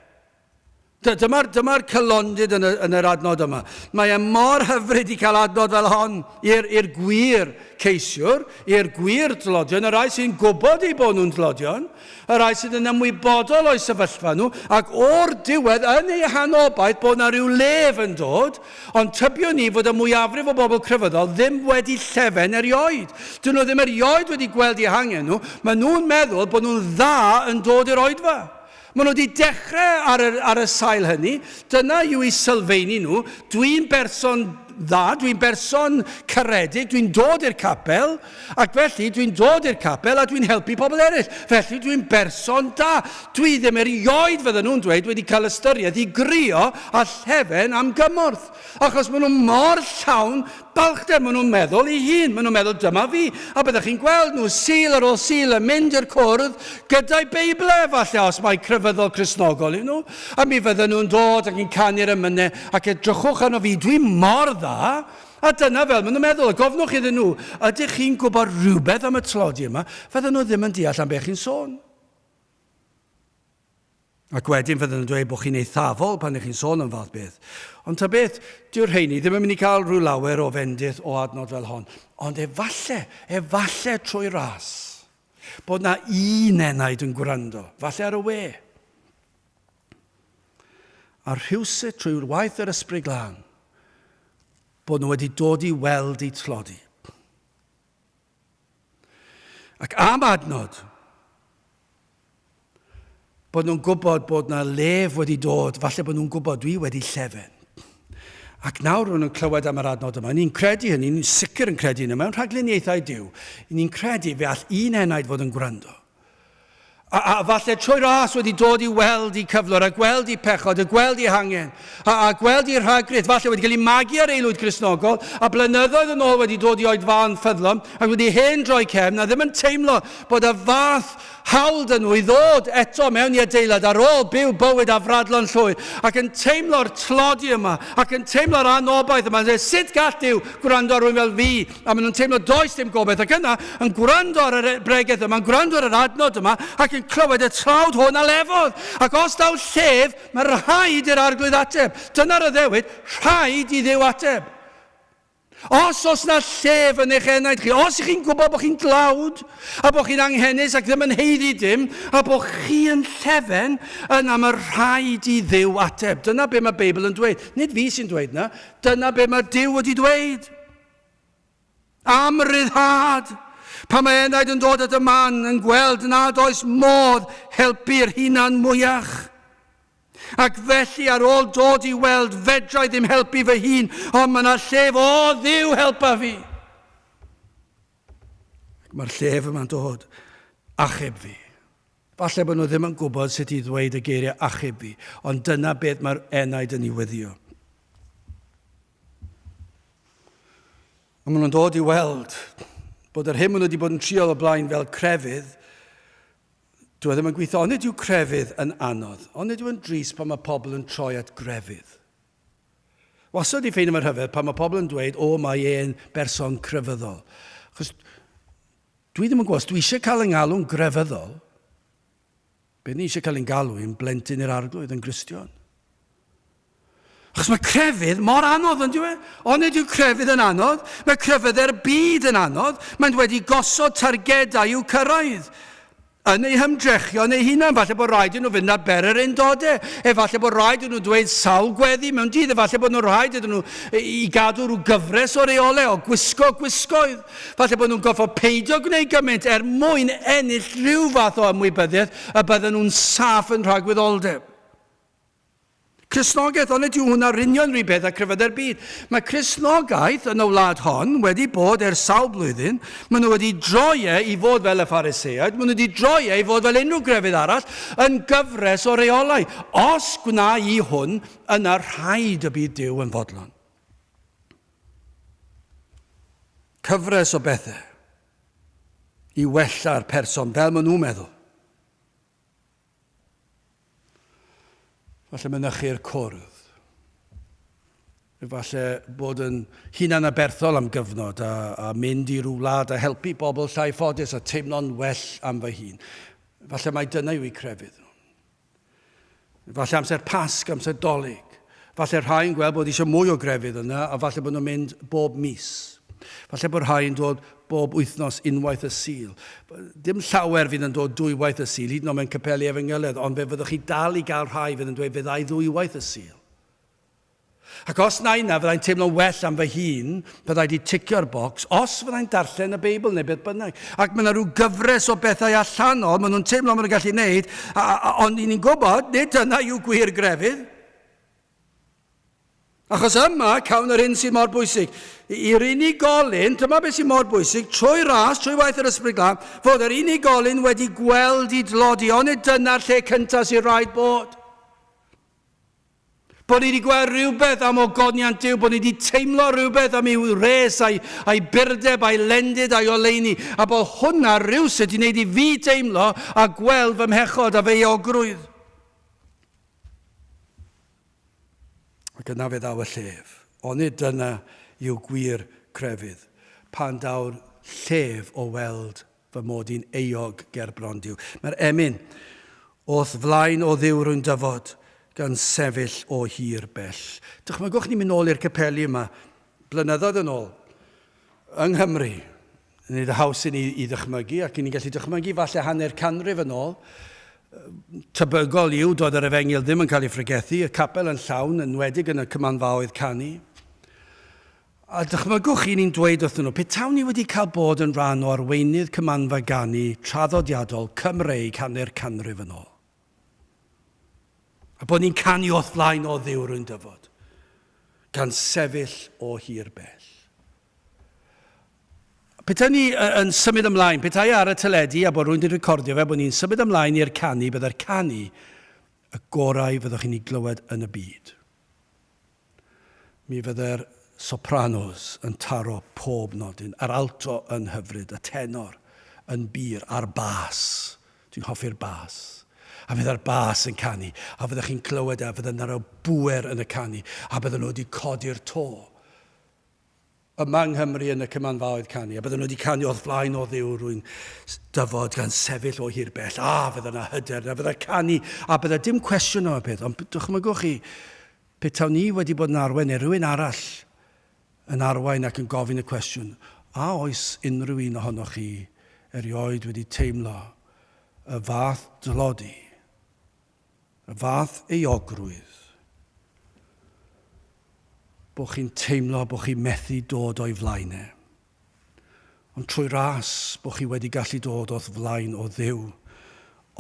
Dyma'r dyma cylondid yn, y, yn yr adnod yma. Mae e mor hyfryd i cael adnod fel hon i'r gwir ceisiwr, i'r gwir dlodion, y rhai sy'n gwybod eu bod nhw'n dlodion, y rhai sydd yn ymwybodol o'u sefyllfa nhw, ac o'r diwedd yn eu hanobaith bod yna rhyw lef yn dod, Ond tybiwn i fod y mwyafrif o bobl crefyddol ddim wedi llefen erioed. Dyn nhw ddim erioed wedi gweld eu hangen nhw. Maen nhw'n meddwl bod nhw'n dda yn dod i'r oedfa. Maen nhw wedi dechrau ar y, ar y sail hynny. Dyna yw eu sylfeini nhw. Dwi'n berson dda, dwi'n berson caredig, dwi'n dod i'r capel, ac felly dwi'n dod i'r capel a dwi'n helpu pobl eraill. Felly dwi'n berson da. Dwi ddim erioed, fydden nhw'n dweud, wedi cael ystyriaeth i grio a llefen am gymorth. Achos maen nhw mor llawn balchder, maen nhw'n meddwl i hun, maen nhw'n meddwl dyma fi. A byddech chi'n gweld nhw Sul ar ôl Sul yn mynd i'r cwrdd gyda'i Beibl falle os mai crefyddol Cristnogol yw nhw. A mi fydden nhw'n dod ac yn canu'r emynau ac edrychwch arno fi, dwi mor dda. A dyna fel maen nhw'n meddwl. A gofnwch iddyn nhw, ydych chi'n gwybod rhywbeth am y tlodi yma? Fydden nhw ddim yn deall am beth chi'n sôn. Ac wedyn fydden nhw'n dweud bod chi'n eithafol pan ych chi'n sôn am fath beth. Ond ta beth, dyw'r rheini ddim yn mynd i cael rhyw lawer o fendith o adnod fel hon. Ond efalle, efalle trwy ras, bod na un enaid yn gwrando, falle ar y we. A rhywsut trwy waith yr Ysbryd Glân, bod nhw wedi dod i weld eu tlodi. Ac am adnod, bod nhw'n gwybod bod na lef wedi dod, falle bod nhw'n gwybod dwi wedi llefen. Ac nawr maen nhw'n clywed am yr adnod yma. Ni'n credu hynny, ni'n sicr yn credu hynny. Mewn rhagluniaethau Duw, ni'n credu fe all un enaid fod yn gwrando. A, a falle trwy ras wedi dod i weld i cyflwr, a gweld i pechod, a gweld i hangen, a, a gweld i rhagrith, falle wedi cael ei magu ar aelwyd Gristnogol, a blynyddoedd yn ôl wedi dod i oedfaon ffyddlon, ac wedi hen droi cefn, a ddim yn teimlo bod y fath hawl 'da nhw i ddod eto mewn i adeilad ar ôl byw bywyd afradlon llwyr, ac yn teimlo'r tlodi yma, ac yn teimlo'r anobaith yma, yn dweud, sut gall Duw gwrando ar rywun fel fi? A maen nhw'n teimlo does dim gobaith, ac yna yn gwrando ar yr bregeth yma, yn gwrando ar yr adnod yma, ac yn clywed y tlawd hwn a lefodd. Ac os daw llef, mae rhaid i'r Arglwydd ateb. Dyna'r addewid, rhaid i Dduw ateb. Os oes na llef yn eich enaid chi, os ych chi'n gwybod bod chi'n dlawd, a bod chi'n anghenus ac ddim yn haeddu dim, a bod chi yn llefen, yna mae rhaid i Dduw ateb. Dyna be mae Beibl yn dweud. Nid fi sy'n dweud na, dyna be mae Duw wedi dweud. Am ryddhad. Pan mae enaid yn dod at y man yn gweld nad oes modd helpu'r hunan mwyach. Ac felly ar ôl dod i weld, fedra i ddim helpu fy hun, ond mae yna llef, o Dduw helpa fi! Ac mae'r llef yma'n dod, achub fi. Falle bod nhw ddim yn gwybod sut i ddweud y geiriau achub fi, ond dyna beth mae'r enaid yn ei weddio. A maen nhw'n dod i weld bod yr hyn maen nhw wedi bod yn trial o blaen fel crefydd, Dyw e ddim yn gweithio. Onid yw crefydd yn anodd? Onid yw yn drist pan mae pobl yn troi at grefydd? Wastad i ffeindio mae'n rhyfedd pan mae pobl yn dweud, o, mae e'n berson crefyddol. Achos dwi ddim yn gwybod, os dwi eisiau cael yng ngalw'n grefyddol, beth ni eisiau cael ein galw i'n blentyn i'r arglwydd yn Gristion. Achos mae crefydd mor anodd, yn dyw e? Onid yw crefydd yn anodd? Mae crefyddau'r byd yn anodd. Mae'n wedi gosod targedau i'w cyrraedd yn eu hymdrechion eu hunain. Falle bod rhaid i nhw fynd ar bererindodau. Efallai bod rhaid i nhw dweud sawl gweddi mewn dydd. Efallai bod nhw rhaid iddyn nhw i gadw rhyw gyfres o reolau, o gwisgo gwisgoedd. Falle bod nhw'n gorfod peidio gwneud gymaint er mwyn ennill rhyw fath o ymwybyddiaeth y bydden nhw'n saff yn rhagwyddoldeb. Cristnogaeth, onid yw hwnna'r union rhywun peth â crefyddau'r byd? Mae Cristnogaeth yn y wlad hon wedi bod ers sawl blwyddyn, maen nhw wedi droi e i fod fel y Phariseaid, maen nhw wedi droi e i fod fel unrhyw grefydd arall, yn gyfres o reolau. Os gwna i hwn, yna rhaid y bydd Duw yn fodlon. Cyfres o bethau i wella'r person fel maen nhw'n meddwl. Falle mynychu'r cwrdd. Efallai bod yn hunan aberthol am gyfnod a, a mynd i rhyw wlad a helpu bobl llai ffodus a teimlo'n well am fy hun. Falle mai dyna yw eu crefydd nhw. Falle amser Pasg, amser Dolig. Falle rhai yn gweld bod eisiau mwy o grefydd yna a falle bod nhw'n mynd bob mis. Falle bod rhai yn dod bob wythnos unwaith y Sul. Dim llawer fydd yn dod dwywaith y Sul, hyd yn oed mewn capeli efengyledd, ond fe fyddwch chi dal i gael rhai fydd yn dweud fe ddau ddwywaith y Sul. Ac os na yna, fyddai'n teimlo'n well am fy hun, byddai wedi ticio'r bocs, os fyddai'n darllen y Beibl neu beth bynnag. Ac mae yna rhyw gyfres o bethau allanol maen nhw'n teimlo maen nhw'n gallu wneud, a, a, ond i ni'n gwybod, nid dyna yw gwir grefydd. Achos yma cawn yr hyn sydd mor bwysig. I'r unigolyn, dyma beth sydd mor bwysig, trwy ras, trwy waith yr Ysbryd Glân, fod yr unigolyn wedi gweld i dlodi, onid dyna'r lle cyntaf sydd rhaid bod. Bod ni wedi gweld rhywbeth am ogoniant Duw, bod ni wedi teimlo rhywbeth am i'w res a'i, a'i burdeb, a'i lendid, a'i oleuni, a bod hwnna rhywsut i wneud i fi teimlo a gweld fy mhechod a fy euogrwydd. Ac yna fe ddaw y llef. Onid dyna yw gwir crefydd, pan daw'r llef o weld fy mod i'n euog ger bron Duw. Mae'r emyn, O'th flaen o Dduw rwy'n dyfod, gan sefyll o hir bell. Dychmygwch ni'n mynd nôl i'r capeli yma, blynyddoedd yn ôl, yng Nghymru. Nid haws i ni i ddychmygu, ac i ni'n gallu dychmygu falle hanner canrif yn ôl, tebygol yw doedd yr efengyl ddim yn cael ei phregethu, y capel yn llawn, yn enwedig yn y cymanfaoedd canu. A dychmygwch chi ni'n dweud wrthyn nhw, petawn ni wedi cael bod yn rhan o arweinydd cymanfa ganu traddodiadol Cymreig hanner canrif yn ôl. A bod ni'n canu o'th flaen o Dduw rwy'n dyfod, gan sefyll o hir bell. Petai ni yn symud ymlaen, petai ar y teledu a bod rhywun wedi recordio fe, bod ni'n symud ymlaen i'r canu, byddai'r canu y gorau fyddwch chi'n ei glywed yn y byd. Mi fyddai'r sopranos yn taro pob nodyn, yr alto yn hyfryd, y tenor yn bur, a'r bas. Dwi'n hoffi'r bas. A fyddai'r bas yn canu, a fyddech chi'n clywed e, a fydde yna rhyw bŵer yn y canu, a bydden nhw wedi codi'r to. Yma yng Nghymru yn y cymanfaoedd canu, a bydden nhw wedi canu o'th flaen o Dduw rwy'n dyfod gan sefyll o hir bell. A, fydda yna hyder, na fydda canu, a bydda dim cwestiwn am y peth. Ond dychmygwch chi, petawn ni wedi bod yn arwain, neu rhywun arall yn arwain ac yn gofyn y cwestiwn, a oes unrhyw un ohonoch chi erioed wedi teimlo y fath dlodi, Y fath euogrwydd bod chi'n teimlo bod chi'n methu dod o'i flaen e. Ond trwy ras bod chi wedi gallu dod o'th flaen o Dduw,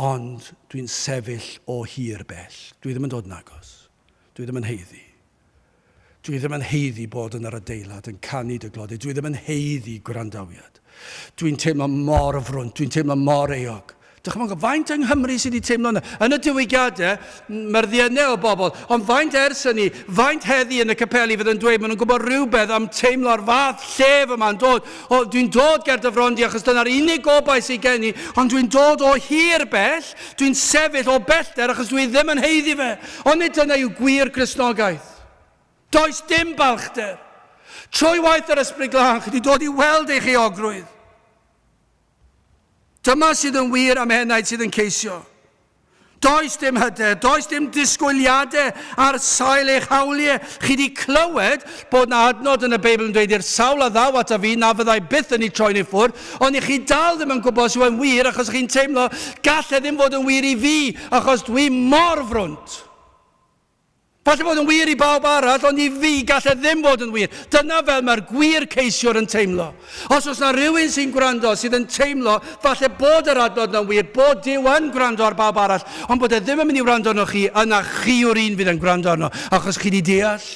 ond dwi'n sefyll o hir bell. Dwi ddim yn dod yn agos. Dwi ddim yn haeddu. Dwi ddim yn haeddu bod yn yr adeilad yn canu dy glodau. Dwi ddim yn haeddu gwrandawiad. Dwi'n teimlo mor frwnt, dwi'n teimlo mor euog. Dychmygwch, faint yng Nghymru sydd wedi teimlo yna? Yn y diwygiadau, mae'r ddienau o bobl, ond faint ers hynny, faint heddi yn y capeli fydd yn dweud, maen nhw'n gwybod rhywbeth am teimlo'r fath llef yma'n dod. O, dwi'n dod ger dy fron di achos dyna'r unig gobaith sydd gen i, ond dwi'n dod o hir bell, dwi'n sefyll o bellter achos dwi ddim yn haeddu fe. Ond nid dyna yw gwir Gristnogaeth. Does dim balchder. Trwy waith yr Ysbryd Glân, chi wedi dod i weld eich euogrwydd. Dyma sydd yn wir am enaid sydd yn ceisio. Does dim hyder, does dim disgwyliadau ar sail eich hawliau. Chi wedi clywed bod na adnod yn y Beibl yn dweud i'r sawl a ddaw ata fi na fyddai byth yn ei troi'n ei ffwrdd, ond i chi dal ddim yn gwybod os yw e'n wir achos chi'n teimlo gall e ddim fod yn wir i fi achos dwi mor frwnt. Falle bod yn wir i bawb arall, ond i fi gall e ddim fod yn wir. Dyna fel mae'r gwir ceisiwr yn teimlo. Os oes na rhywun sy'n gwrando sydd yn teimlo falle bod yr adnod na'n wir, bod Duw yn gwrando ar bawb arall, ond bod e ddim yn mynd i wrando arno chi, yna chi yw'r un fydd yn gwrando arno, achos chi wedi deall.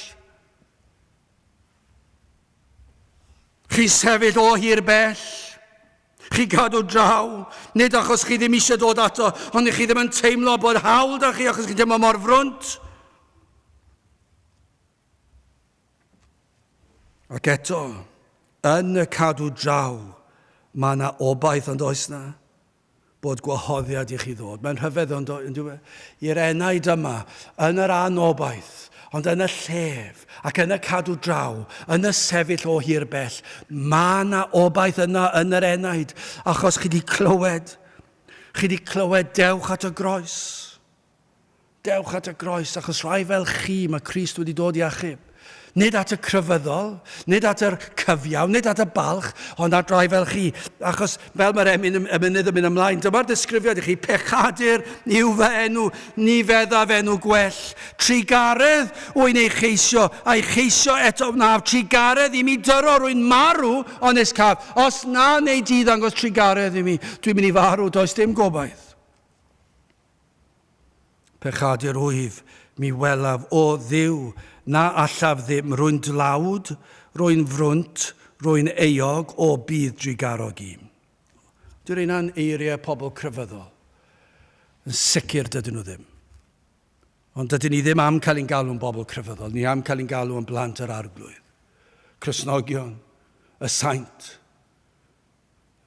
Chi sefyll o hir bell. Chi gadw draw, nid achos chi ddim eisiau dod ato, ond i chi ddim yn teimlo bod hawl da chi achos chi'n teimlo mor frwnt. Ac eto, yn y cadw draw, mae yna obaith ond oes na? Bod gwahoddiad i chi ddod. Mae'n rhyfedd ond on'd yw e? I'r enaid yma, yn yr anobaith, ond yn y llef, ac yn y cadw draw, yn y sefyll o hir bell, mae yna obaith yna yn yr enaid, achos chi wedi clywed, chi wedi clywed, dewch at y groes. Dewch at y groes, achos rhai fel chi mae Crist wedi dod i achub. Nid at y crefyddol, nid at yr cyfiawn, nid at y balch, ond at rai fel chi. Achos fel mae'r emyn, emynydd yn mynd ymlaen, dyma'r disgrifiad i chi, pechadur yw fy enw, ni feddaf enw gwell. Trugaredd wy'n ei cheisio, a'i cheisio eto wnaf. Trugaredd i mi dyro, rwy'n marw, ond nes caf. Os na neu di ddangos trugaredd i mi, dwi'n mynd i farw, does dim gobaith. Pechadur wyf, mi welaf, o Dduw, na allaf ddim, rwy'n dlawd, rwy'n frwnt, rwy'n euog, o bydd drugarog i'm. Dyw'r rheina'n eiriau pobl crefyddol? Yn sicr dydyn nhw ddim. Ond dydyn ni ddim am cael ein galw'n bobl crefyddol, ni am cael ein galw yn blant yr Arglwydd. Cristnogion, y saint,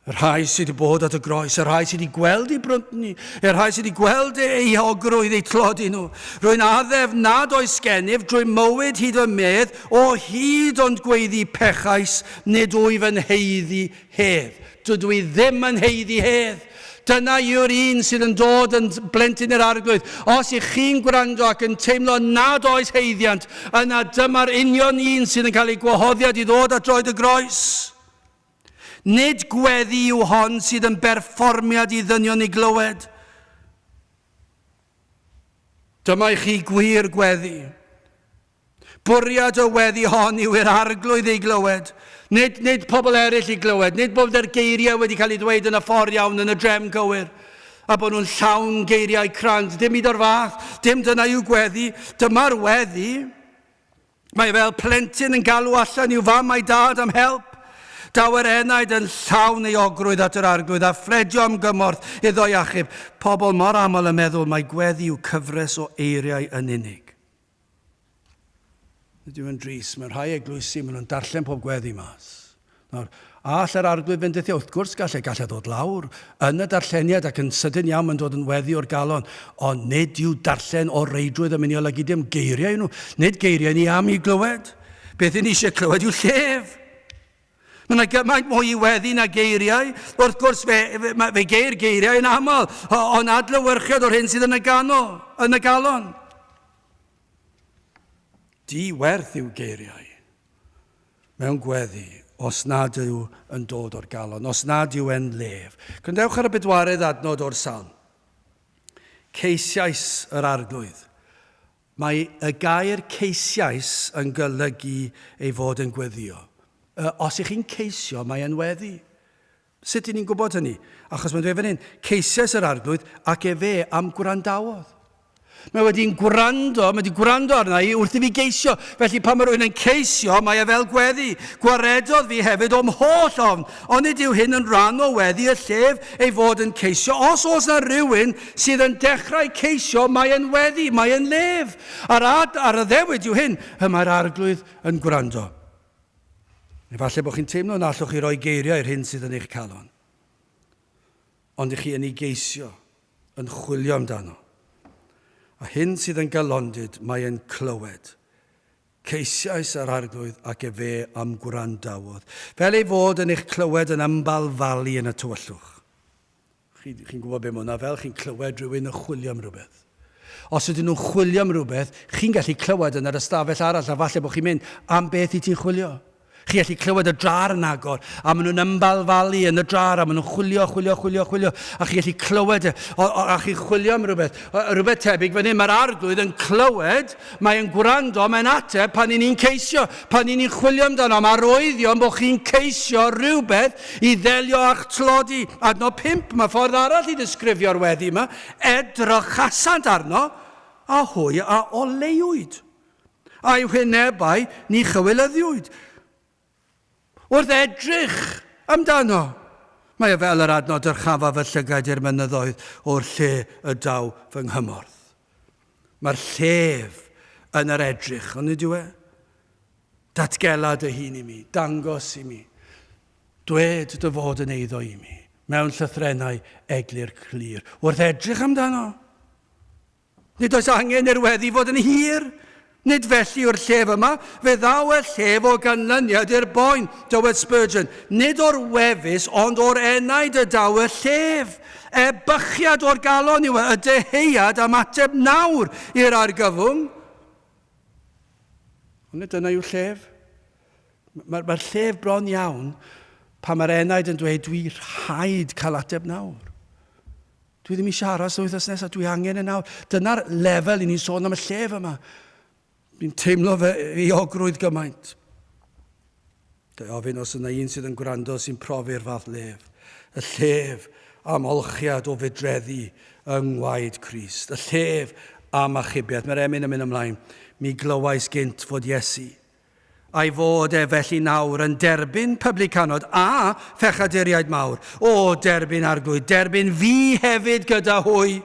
Y rhai sydd wedi bod at y groes, y rhai sydd wedi gweld ei bryntni, y rhai sydd wedi gweld ei euogrwydd, eu tlodi nhw. Rwy'n addef nad oes gennyf drwy mywyd hyd fy medd, o hyd ond gweiddi pechais, nid wyf yn haeddu hedd. Dydw i ddim yn haeddu hedd. Dyna yw'r un sydd yn dod yn blentyn i'r Arglwydd. Os ych chi'n gwrando ac yn teimlo nad oes haeddiant, yna dyma'r union un sydd yn cael ei gwahoddiad i ddod at droed y groes. Nid gweddi yw hon sydd yn berfformiad i ddynion ei glywed. Dyma i chi gwir gweddi. Bwriad y weddi hon yw i'r Arglwydd ei glywed. Nid, nid pobl eraill i glywed, nid bod yr geiriau wedi cael ei ddweud yn y ffordd iawn, yn y drefn gywir, a bod nhw'n llawn geiriau crand. Dim byd o'r fath, dim dyna yw gweddi. Dyma'r weddi. Mae fel plentyn yn galw allan i'w fam a'i dad am help. Daw yr enaid yn llawn euogrwydd at yr Arglwydd a phledio am gymorth iddo'i achub. Pobl mor aml yn meddwl mai gweddi yw cyfres o eiriau yn unig. Nid yw yn drist. Mewn rhai eglwysi maen nhw'n darllen pob gweddi mas. Nawr, all yr Arglwydd fendithio? Wrth gwrs gall e, gall e ddod lawr yn y darlleniad ac yn sydyn iawn mae'n dod yn weddi o'r galon. Ond nid yw darllen o reidrwydd yn mynd i olygu dim. Geiriau nhw, nid geiriau ni am i glywed. Beth i ni eisiau clywed yw llef. Mae yna gymaint mwy i weddi na geiriau. Wrth gwrs, fe, fe, fe geir geiriau yn aml, ond adlewyrchiad o'r hyn sydd yn y, gano, yn y galon. Di werth yw geiriau. Mewn gweddi, os nad yw yn dod o'r galon, os nad yw e'n lef. Gwrandewch ar y bedwaredd adnod o'r salm. Ceisiais yr Arglwydd. Mae y gair ceisiais yn golygu ei fod yn gweddio. Os ych chi'n ceisio, mae e'n weddi. Sut y'n ni'n gwybod hynny? Achos mae'n dweud fan hyn, ceisiais yr Arglwydd ac efe a'm gwrandawodd. Mae wedi'n gwrando, mae wedi gwrando arna i wrth i fi geisio. Felly pan mae rhywun yn ceisio, mae e fel gweddi. Gwaredodd fi hefyd o'm holl ofn. Onid yw hyn yn rhan o weddi y llef ei fod yn ceisio? Os oes na rhywun sydd yn dechrau ceisio, mae e'n weddi, mae e'n lef. A'r ad, a'r addewid yw hyn, y mae'r Arglwydd yn gwrando. Efallai bod chi'n teimlo na allwch chi roi geiriau i'r hyn sydd yn eich calon. Ond i chi yn ei geisio, yn chwilio amdano. A hyn sydd yn galondid, mae e'n clywed. Ceisiais yr Arglwydd ac efe a'm gwrandawodd. Fel ei fod yn eich clywed yn ymbalfalu yn y tywyllwch. Chi'n chi gwybod be mae hwnna fel, chi'n clywed rhywun yn chwilio am rhywbeth. Os ydyn nhw'n chwilio am rhywbeth, chi'n gallu clywed yn yr ystafell arall a falle bod chi'n mynd, am beth i ti'n chwilio? Chi gallu clywed y drar yn agor, a maen nhw'n ymbalfalu yn y drar, a maen nhw'n chwilio, chwilio, chwilio, chwilio, a chi gallu clywed, e, o, o, a chi'n chwilio am rhywbeth. O, rhywbeth tebyg fan hyn, mae'r Arglwydd yn clywed, mae'n gwrando, mae'n ateb pan i ni'n ceisio, pan i ni'n chwilio amdano. Mae arwyddion bod chi'n ceisio rhywbeth i ddelio â'ch tlodi. Adnod 5, mae ffordd arall i ddisgrifio'r weddi yma. Edrychasant arno, a hwy a oleuwyd. A'i hwynebau ni chywilyddiwyd. Wrth edrych amdano, mae e fel yr adnod dyrchafaf y llygaid i'r mynyddoedd o'r lle y daw fy nghymorth. Mae'r llef yn yr edrych, onid yw e? Datgela dy hun i mi, dangos i mi. Dwed dy fod yn eiddo i mi, mewn llythrennau eglur clir. Wrth edrych amdano, Nid oes angen i'r weddi fod yn hir. Nid felly yw'r llef yma. Fe ddaw y llef o ganlyniad i'r boen, dywed Spurgeon. Nid o'r wefus, ond o'r enaid y daw y llef. Ebychiad o'r galon yw e, y deheuad am ateb nawr i'r argyfwng. Ond nid dyna yw llef. Mae'r mae llef bron iawn pan mae'r enaid yn dweud dwi rhaid cael ateb nawr. Dwi ddim eisiau aros yr wythnos nesaf, dwi angen e nawr. Dyna'r lefel i ni'n sôn am y llef yma. Fi'n teimlo fy euogrwydd gymaint. Ga i ofyn os yna un sydd yn gwrando sy'n profi'r fath lef. Y llef am olchiad o fudreddi yng ngwaed Crist. Y llef am achubiaeth. Mae'r emyn yn mynd ymlaen. Mi glywais gynt fod Iesu, a'i fod e felly nawr yn derbyn publicanod a phechaduriaid mawr. O, derbyn Arglwydd, derbyn fi hefyd gyda hwy,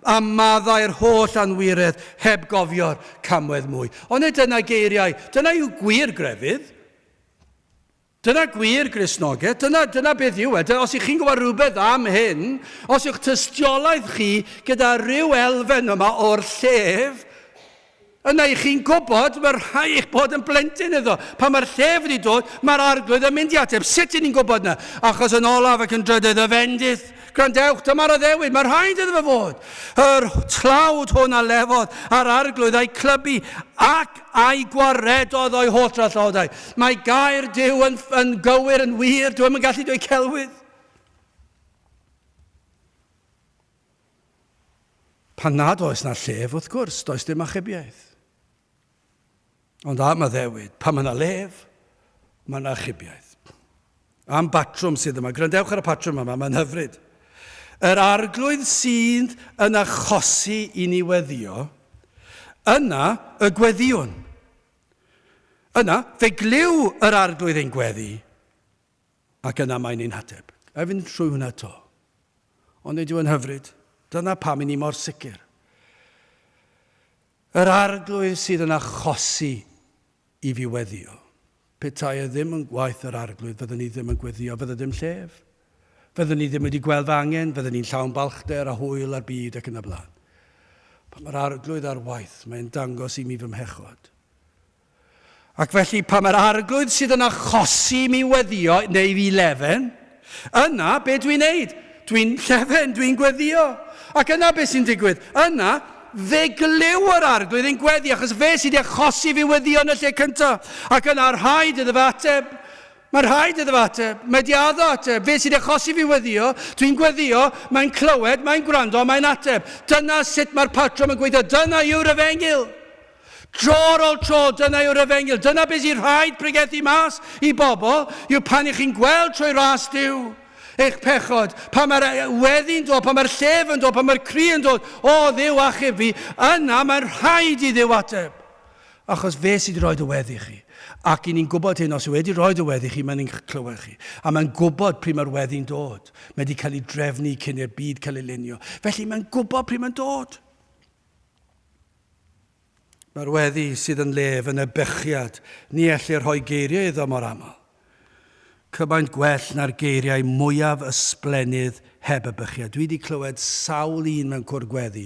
a maddau'r holl anwiredd heb gofio'r camwedd mwy. Ond nid dyna geiriau, dyna yw gwir grefydd. Dyna gwir Gristnogaeth, dyna, dyna beth yw e. Os ych chi'n gwybod rhywbeth am hyn, os yw'ch tystiolaeth chi gyda rhyw elfen yma o'r llef, yna i chi'n gwybod, mae rhaid eich bod yn blentyn iddo. Pan mae'r llef wedi dod, mae'r arglwydd yn mynd i ateb. Sut ydyn ni'n gwybod yna? Achos yn olaf ac yn drydydd y fendith. Gwrandewch, dyma'r addewid, mae rhaid iddo fe fod. Yr tlawd hwn a lefodd a'r arglwydd a'i clybu ac a'i gwaredodd o'i holl drallodau. Mae gair Duw yn, yn gywir, yn wir, dwi ddim yn gallu dweud celwydd. Pan nad oes na llef, wrth gwrs, does dim achubiaeth. Ond am addewid, pan mae yna lef, mae yna achubiaeth. Am batrwm sydd yma. Gwrandewch ar y patrwm yma, mae'n hyfryd. Yr arglwydd sydd yn achosi i ni weddio, yna y gweddiwn. Yna, fe glyw yr arglwydd ein gweddi, ac yna mae'n ein hateb. A fynd trwy hwnna to. Ond nid yw yn hyfryd. Dyna pam i ni mor sicr. Yr Arglwydd sydd yn achosi i fi weddio. Petai e ddim yn gwaith yr Arglwydd, fyddwn i ddim yn gweddio, fydde dim llef. Fyddwn i ddim wedi gweld fy angen, fyddwn i'n llawn balchder a hwyl a'r byd ac yn y blaen. Pan mae'r Arglwydd ar waith, mae'n dangos i mi fy mhechod. Ac felly, pan mae'r Arglwydd sydd yn achosi i mi weddio neu i fi lefen, yna be dwi'n neud? Dwi'n llefen, dwi'n gweddio. Ac yna be sy'n digwydd? Yna, fe glyw yr Arglwydd yn gweddi, achos fe sydd wedi achosi fi weddio yn y lle cyntaf. Ac yna rhaid iddo fe ateb. Mae rhaid iddo fe ateb. Mae di addo ateb. Fe sydd wedi achosi fi weddio, dwi'n gweddio, mae'n clywed, mae'n gwrando, mae'n ateb. Dyna sut mae'r patrwm yn gweithio. Dyna yw'r efengyl. Dro ar ôl tro, dyna yw'r efengyl. Dyna beth sy'n rhaid pregethu mas i bobl, yw pan ych chi'n gweld trwy ras Duw eich pechod, pan mae'r weddi'n dod, pan mae'r llef yn dod, pan mae'r cri yn dod, o Dduw achub fi, yna mae'n rhaid i Dduw ateb. Achos fe sydd wedi rhoi y weddi i chi. Ac i ni'n gwybod hyn, os yw wedi rhoi y weddi i chi, mae'n eich clywed chi. A mae'n gwybod pryd mae'r weddi'n dod. Mae wedi cael ei drefnu cyn i'r byd cael ei lunio. Felly mae'n gwybod pryd mae'n dod. Mae'r weddi sydd yn lef yn y bechiad, ni ellir rhoi geiriau iddo mor aml. Cymaint gwell na'r geiriau mwyaf ysblennydd heb y bechiad. Dwi wedi clywed sawl un mewn cwr gweddi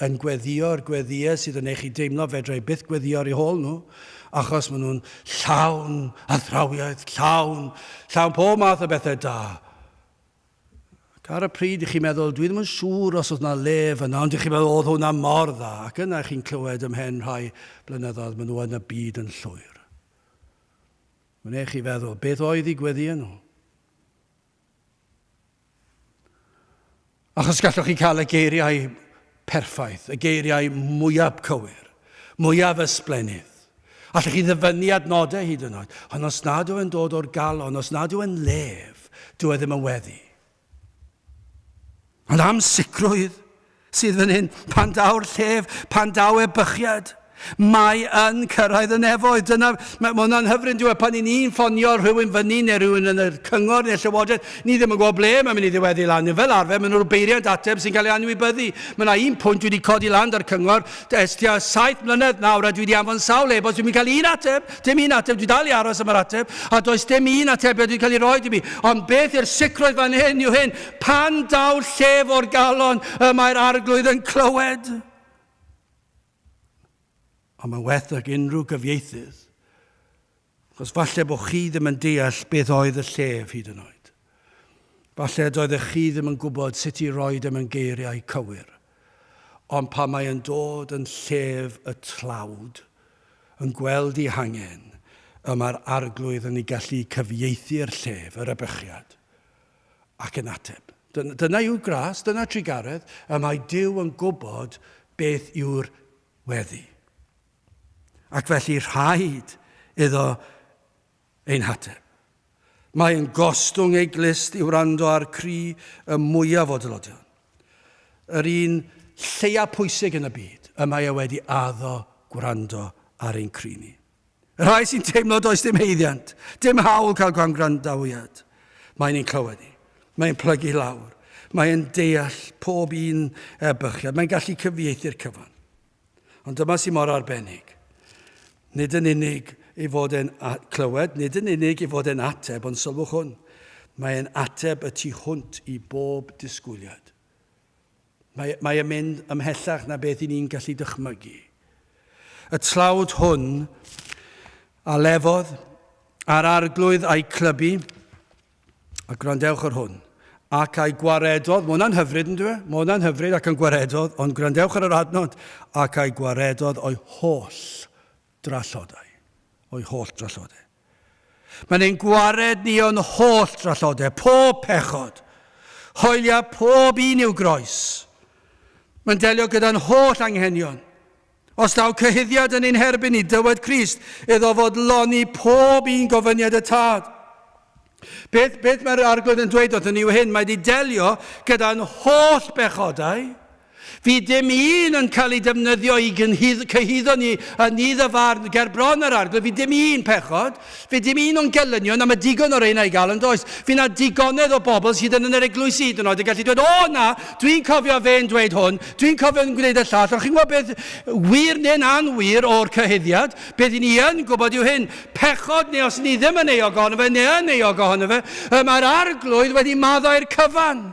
yn gweddïo'r gweddïau sydd yn eich i deimlo fedra i byth gweddio ar eu hôl nhw, achos maen nhw'n llawn athrawiaeth, llawn, llawn pob math o bethau da. Ac ar y pryd, i chi'n meddwl, dwi ddim yn siŵr os oedd 'na lef yna, ond i chi'n meddwl, oedd hwnna mor dda. Ac yna chi'n clywed ymhen rhai blynyddoedd, maen nhw yn y byd yn llwyr. Mae'n eich chi feddwl, beth oedd i gweddio nhw? Achos gallwch chi cael y geiriau perffaith, y geiriau mwyaf cywir, mwyaf ysblennydd. Allwch chi ddyfynnu adnodau hyd yn oed, ond os nad yw e'n dod o'r galon, os nad yw e'n lef, dyw e ddim yn weddi. Ond am sicrwydd sydd fan hyn, pan daw'r llef, pan daw ebychiad, Mae yn cyrraedd y nefoedd. Dyna, mae, mae hwnna'n hyfryd, dyw e, pan i ni'n ffonio rhywun fyny neu rhywun yn y cyngor neu'r llywodraeth, ni ddim yn gwybod ble mae'n mynd i ddiweddu lan. Fel arfer, maen nhw'n beiriant ateb sy'n cael ei anwybyddu. Mae yna un pwynt dwi wedi codi lan da'r cyngor ers tua saith mlynedd nawr a dwi wedi anfon sawl e-bost, dwi'n cael un ateb, dim un ateb, dwi dal i aros am yr ateb, a does dim un atebiad wedi cael ei roi i mi. Ond beth yw'r sicrwydd fan hyn yw hyn, pan daw llef o'r galon y mae'r arglwydd yn clywed. Ond mae'n werth ag unrhyw gyfieithydd, achos falle bod chi ddim yn deall beth oedd y llef hyd yn oed. Falle doeddech chi ddim yn gwybod sut i roi e mewn geiriau cywir. Ond pan mae yn dod yn llef y tlawd, yn gweld ei hangen, y mae'r arglwydd yn ei gallu cyfieithu'r llef, yr ebychiad, ac yn ateb. Dyna yw'r gras, dyna trugaredd, y mae Duw yn gwybod beth yw'r weddi. Ac felly rhaid iddo ein hateb. Mae yn gostwng ei glust i wrando ar cri y mwyaf o dylodion. Yr un lleia pwysig yn y byd. Y mae e wedi addo gwrando ar ein cri ni. Y rhai sy'n teimlo does dim haeddiant, dim hawl cael gwrandawiad, mae'n ein clywed ni. Mae'n plygu lawr. Mae'n deall pob un ebychiad. Mae'n gallu cyfieithu'r cyfan. Ond dyma sy'n mor arbennig. Nid yn unig ei fod e'n clywed, nid yn unig ei fod e'n ateb, ond sylwch hwn, mae'n ateb y tu hwnt i bob disgwyliad. Mae, mae e'n mynd ymhellach na beth i ni'n gallu dychmygu. Y tlawd hwn a lefodd a'r arglwydd a'i clybu, A gwrandewch ar hwn. Ac a'i gwaredodd, mae hwnna'n hyfryd yn dwi? Mae hwnna'n hyfryd ac yn gwaredodd, ond gwrandewch ar yr adnod, ac a'i gwaredodd o'i holl drallodau. O'i holl drallodau. Mae'n ein gwared ni o'n holl drallodau, pob pechod. Hoelia pob un i'w groes. Mae'n delio gyda'n holl anghenion. Os daw cyhuddiad yn ein herbyn ni, dywed Crist, iddo fodloni pob un gofyniad y Tad. Beth, beth mae'r Arglwydd yn dweud wrthyn ni yw hyn, mae wedi delio gyda'n holl bechodau, Fydd dim un yn cael ei defnyddio i cyhuddo ni yn nydd y farn ger bron yr Arglwydd. Fydd dim un pechod. Fydd dim un o'n gelynion, a mae digon o reina i gael yn does. Fydd na digonedd o bobl sydd yn yr eglwysi hyd yn oed yn gallu dweud, o na, dwi'n cofio fe'n dweud hwn, dwi'n cofio yn gwneud y llall, ond chi'n gwybod beth wir neu'n anwir o'r cyhuddiad? Beth i ni yn gwybod yw hyn, pechod neu os ni ddim yn euog ohono fe, neu yn euog ohono fe, y mae'r Arglwydd wedi maddau'r cyfan.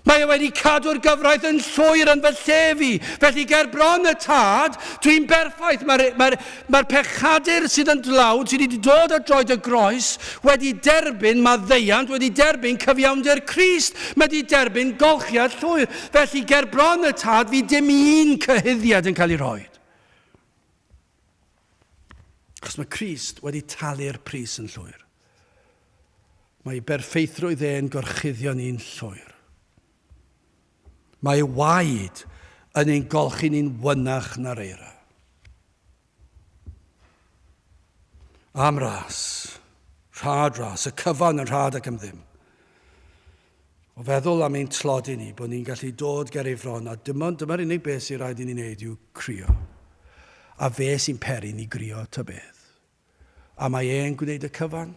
Mae e wedi cadw'r gyfraith yn llwyr yn fy lle fi. Felly ger bron y Tad, dwi'n berffaith. Mae'r mae, mae pechadur sydd yn dlawd, sydd wedi dod at droed y groes, wedi derbyn maddeuant, wedi derbyn cyfiawnder Crist, mae wedi derbyn golchiad llwyr. Felly ger bron y Tad, fi dim un cyhuddiad yn cael ei rhoi. Achos mae Crist wedi talu'r pris yn llwyr. Mae ei berffeithrwydd e'n gorchuddio ni'n llwyr. Mae ei waed yn ein golchi ni'n wynach na'r eira. Am ras, rhad ras, y cyfan yn rhad ac am ddim. O feddwl am ein tlodi ni, bod ni'n gallu dod ger ei fron, a dim ond dyma'r unig beth sy'n rhaid i ni wneud yw crio. A fe sy'n peri ni grio ta beth. A mae e'n gwneud y cyfan.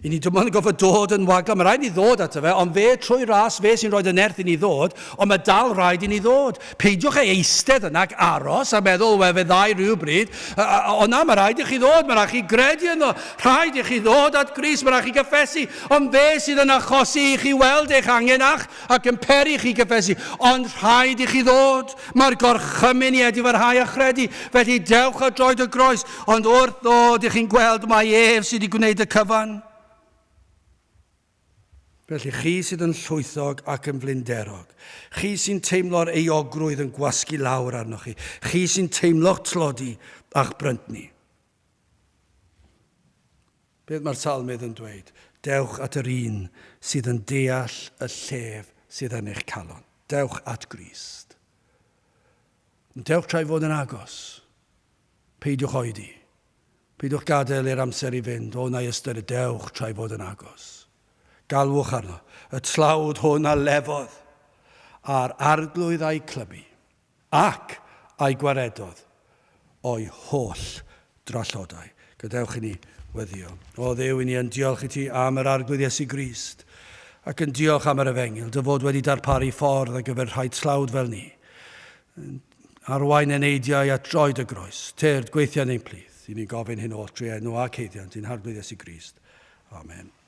I ni dim ond yn gofod dod yn wagla, mae rhaid ni ddod ato fe, ond fe trwy ras, fe sy'n rhoi y nerth i ni ddod, ond mae dal rhaid i ni ddod. Peidiwch ei eistedd yna ac aros a meddwl, wel, fe ddau rhywbryd. Ond na, mae rhaid i chi ddod, mae rhaid chi gredu ynddo, rhaid i chi ddod at Grist, mae rhaid chi gyffesu, ond fe sydd yn achosi i chi weld eich angen a'ch ac yn peri i chi gyffesu, ond rhaid i chi ddod. Mae'r gorchymyn i edifarhau a chredu, felly dewch at droed y groes, ond wrth ddod i chi'n gweld mai ef sydd wedi gwneud y cyfan. Felly chi sydd yn llwythog ac yn flinderog, chi sy'n teimlo'r euogrwydd yn gwasgu lawr arnoch chi, chi sy'n teimlo'ch tlodi a'ch bryntni. Beth mae'r salmydd yn dweud? Dewch at yr un sydd yn deall y llef sydd yn eich calon. Dewch at Grist. Dewch tra'i fod yn agos. Peidiwch oedi. Peidiwch gadael i'r amser i fynd, o na'i ystyried, dewch tra'i fod yn agos. Galwch arno, y tlawd hwn a lefodd, a'r arglwydd a'i clybu, ac a'i gwaredodd o'i holl drallodau. Gadewch i ni weddio. O Dduw, i ni yn diolch i ti am yr Arglwydd Iesu Grist, ac yn diolch am yr Efengyl, dy fod wedi darparu ffordd ar gyfer rhai tlawd fel ni. Arwain eneidiau at droed y groes. Tyrd, gweithia yn ein plith. I ni'n gofyn hyn oll trwy enw ac haeddiant ein Harglwydd Iesu Grist. Amen.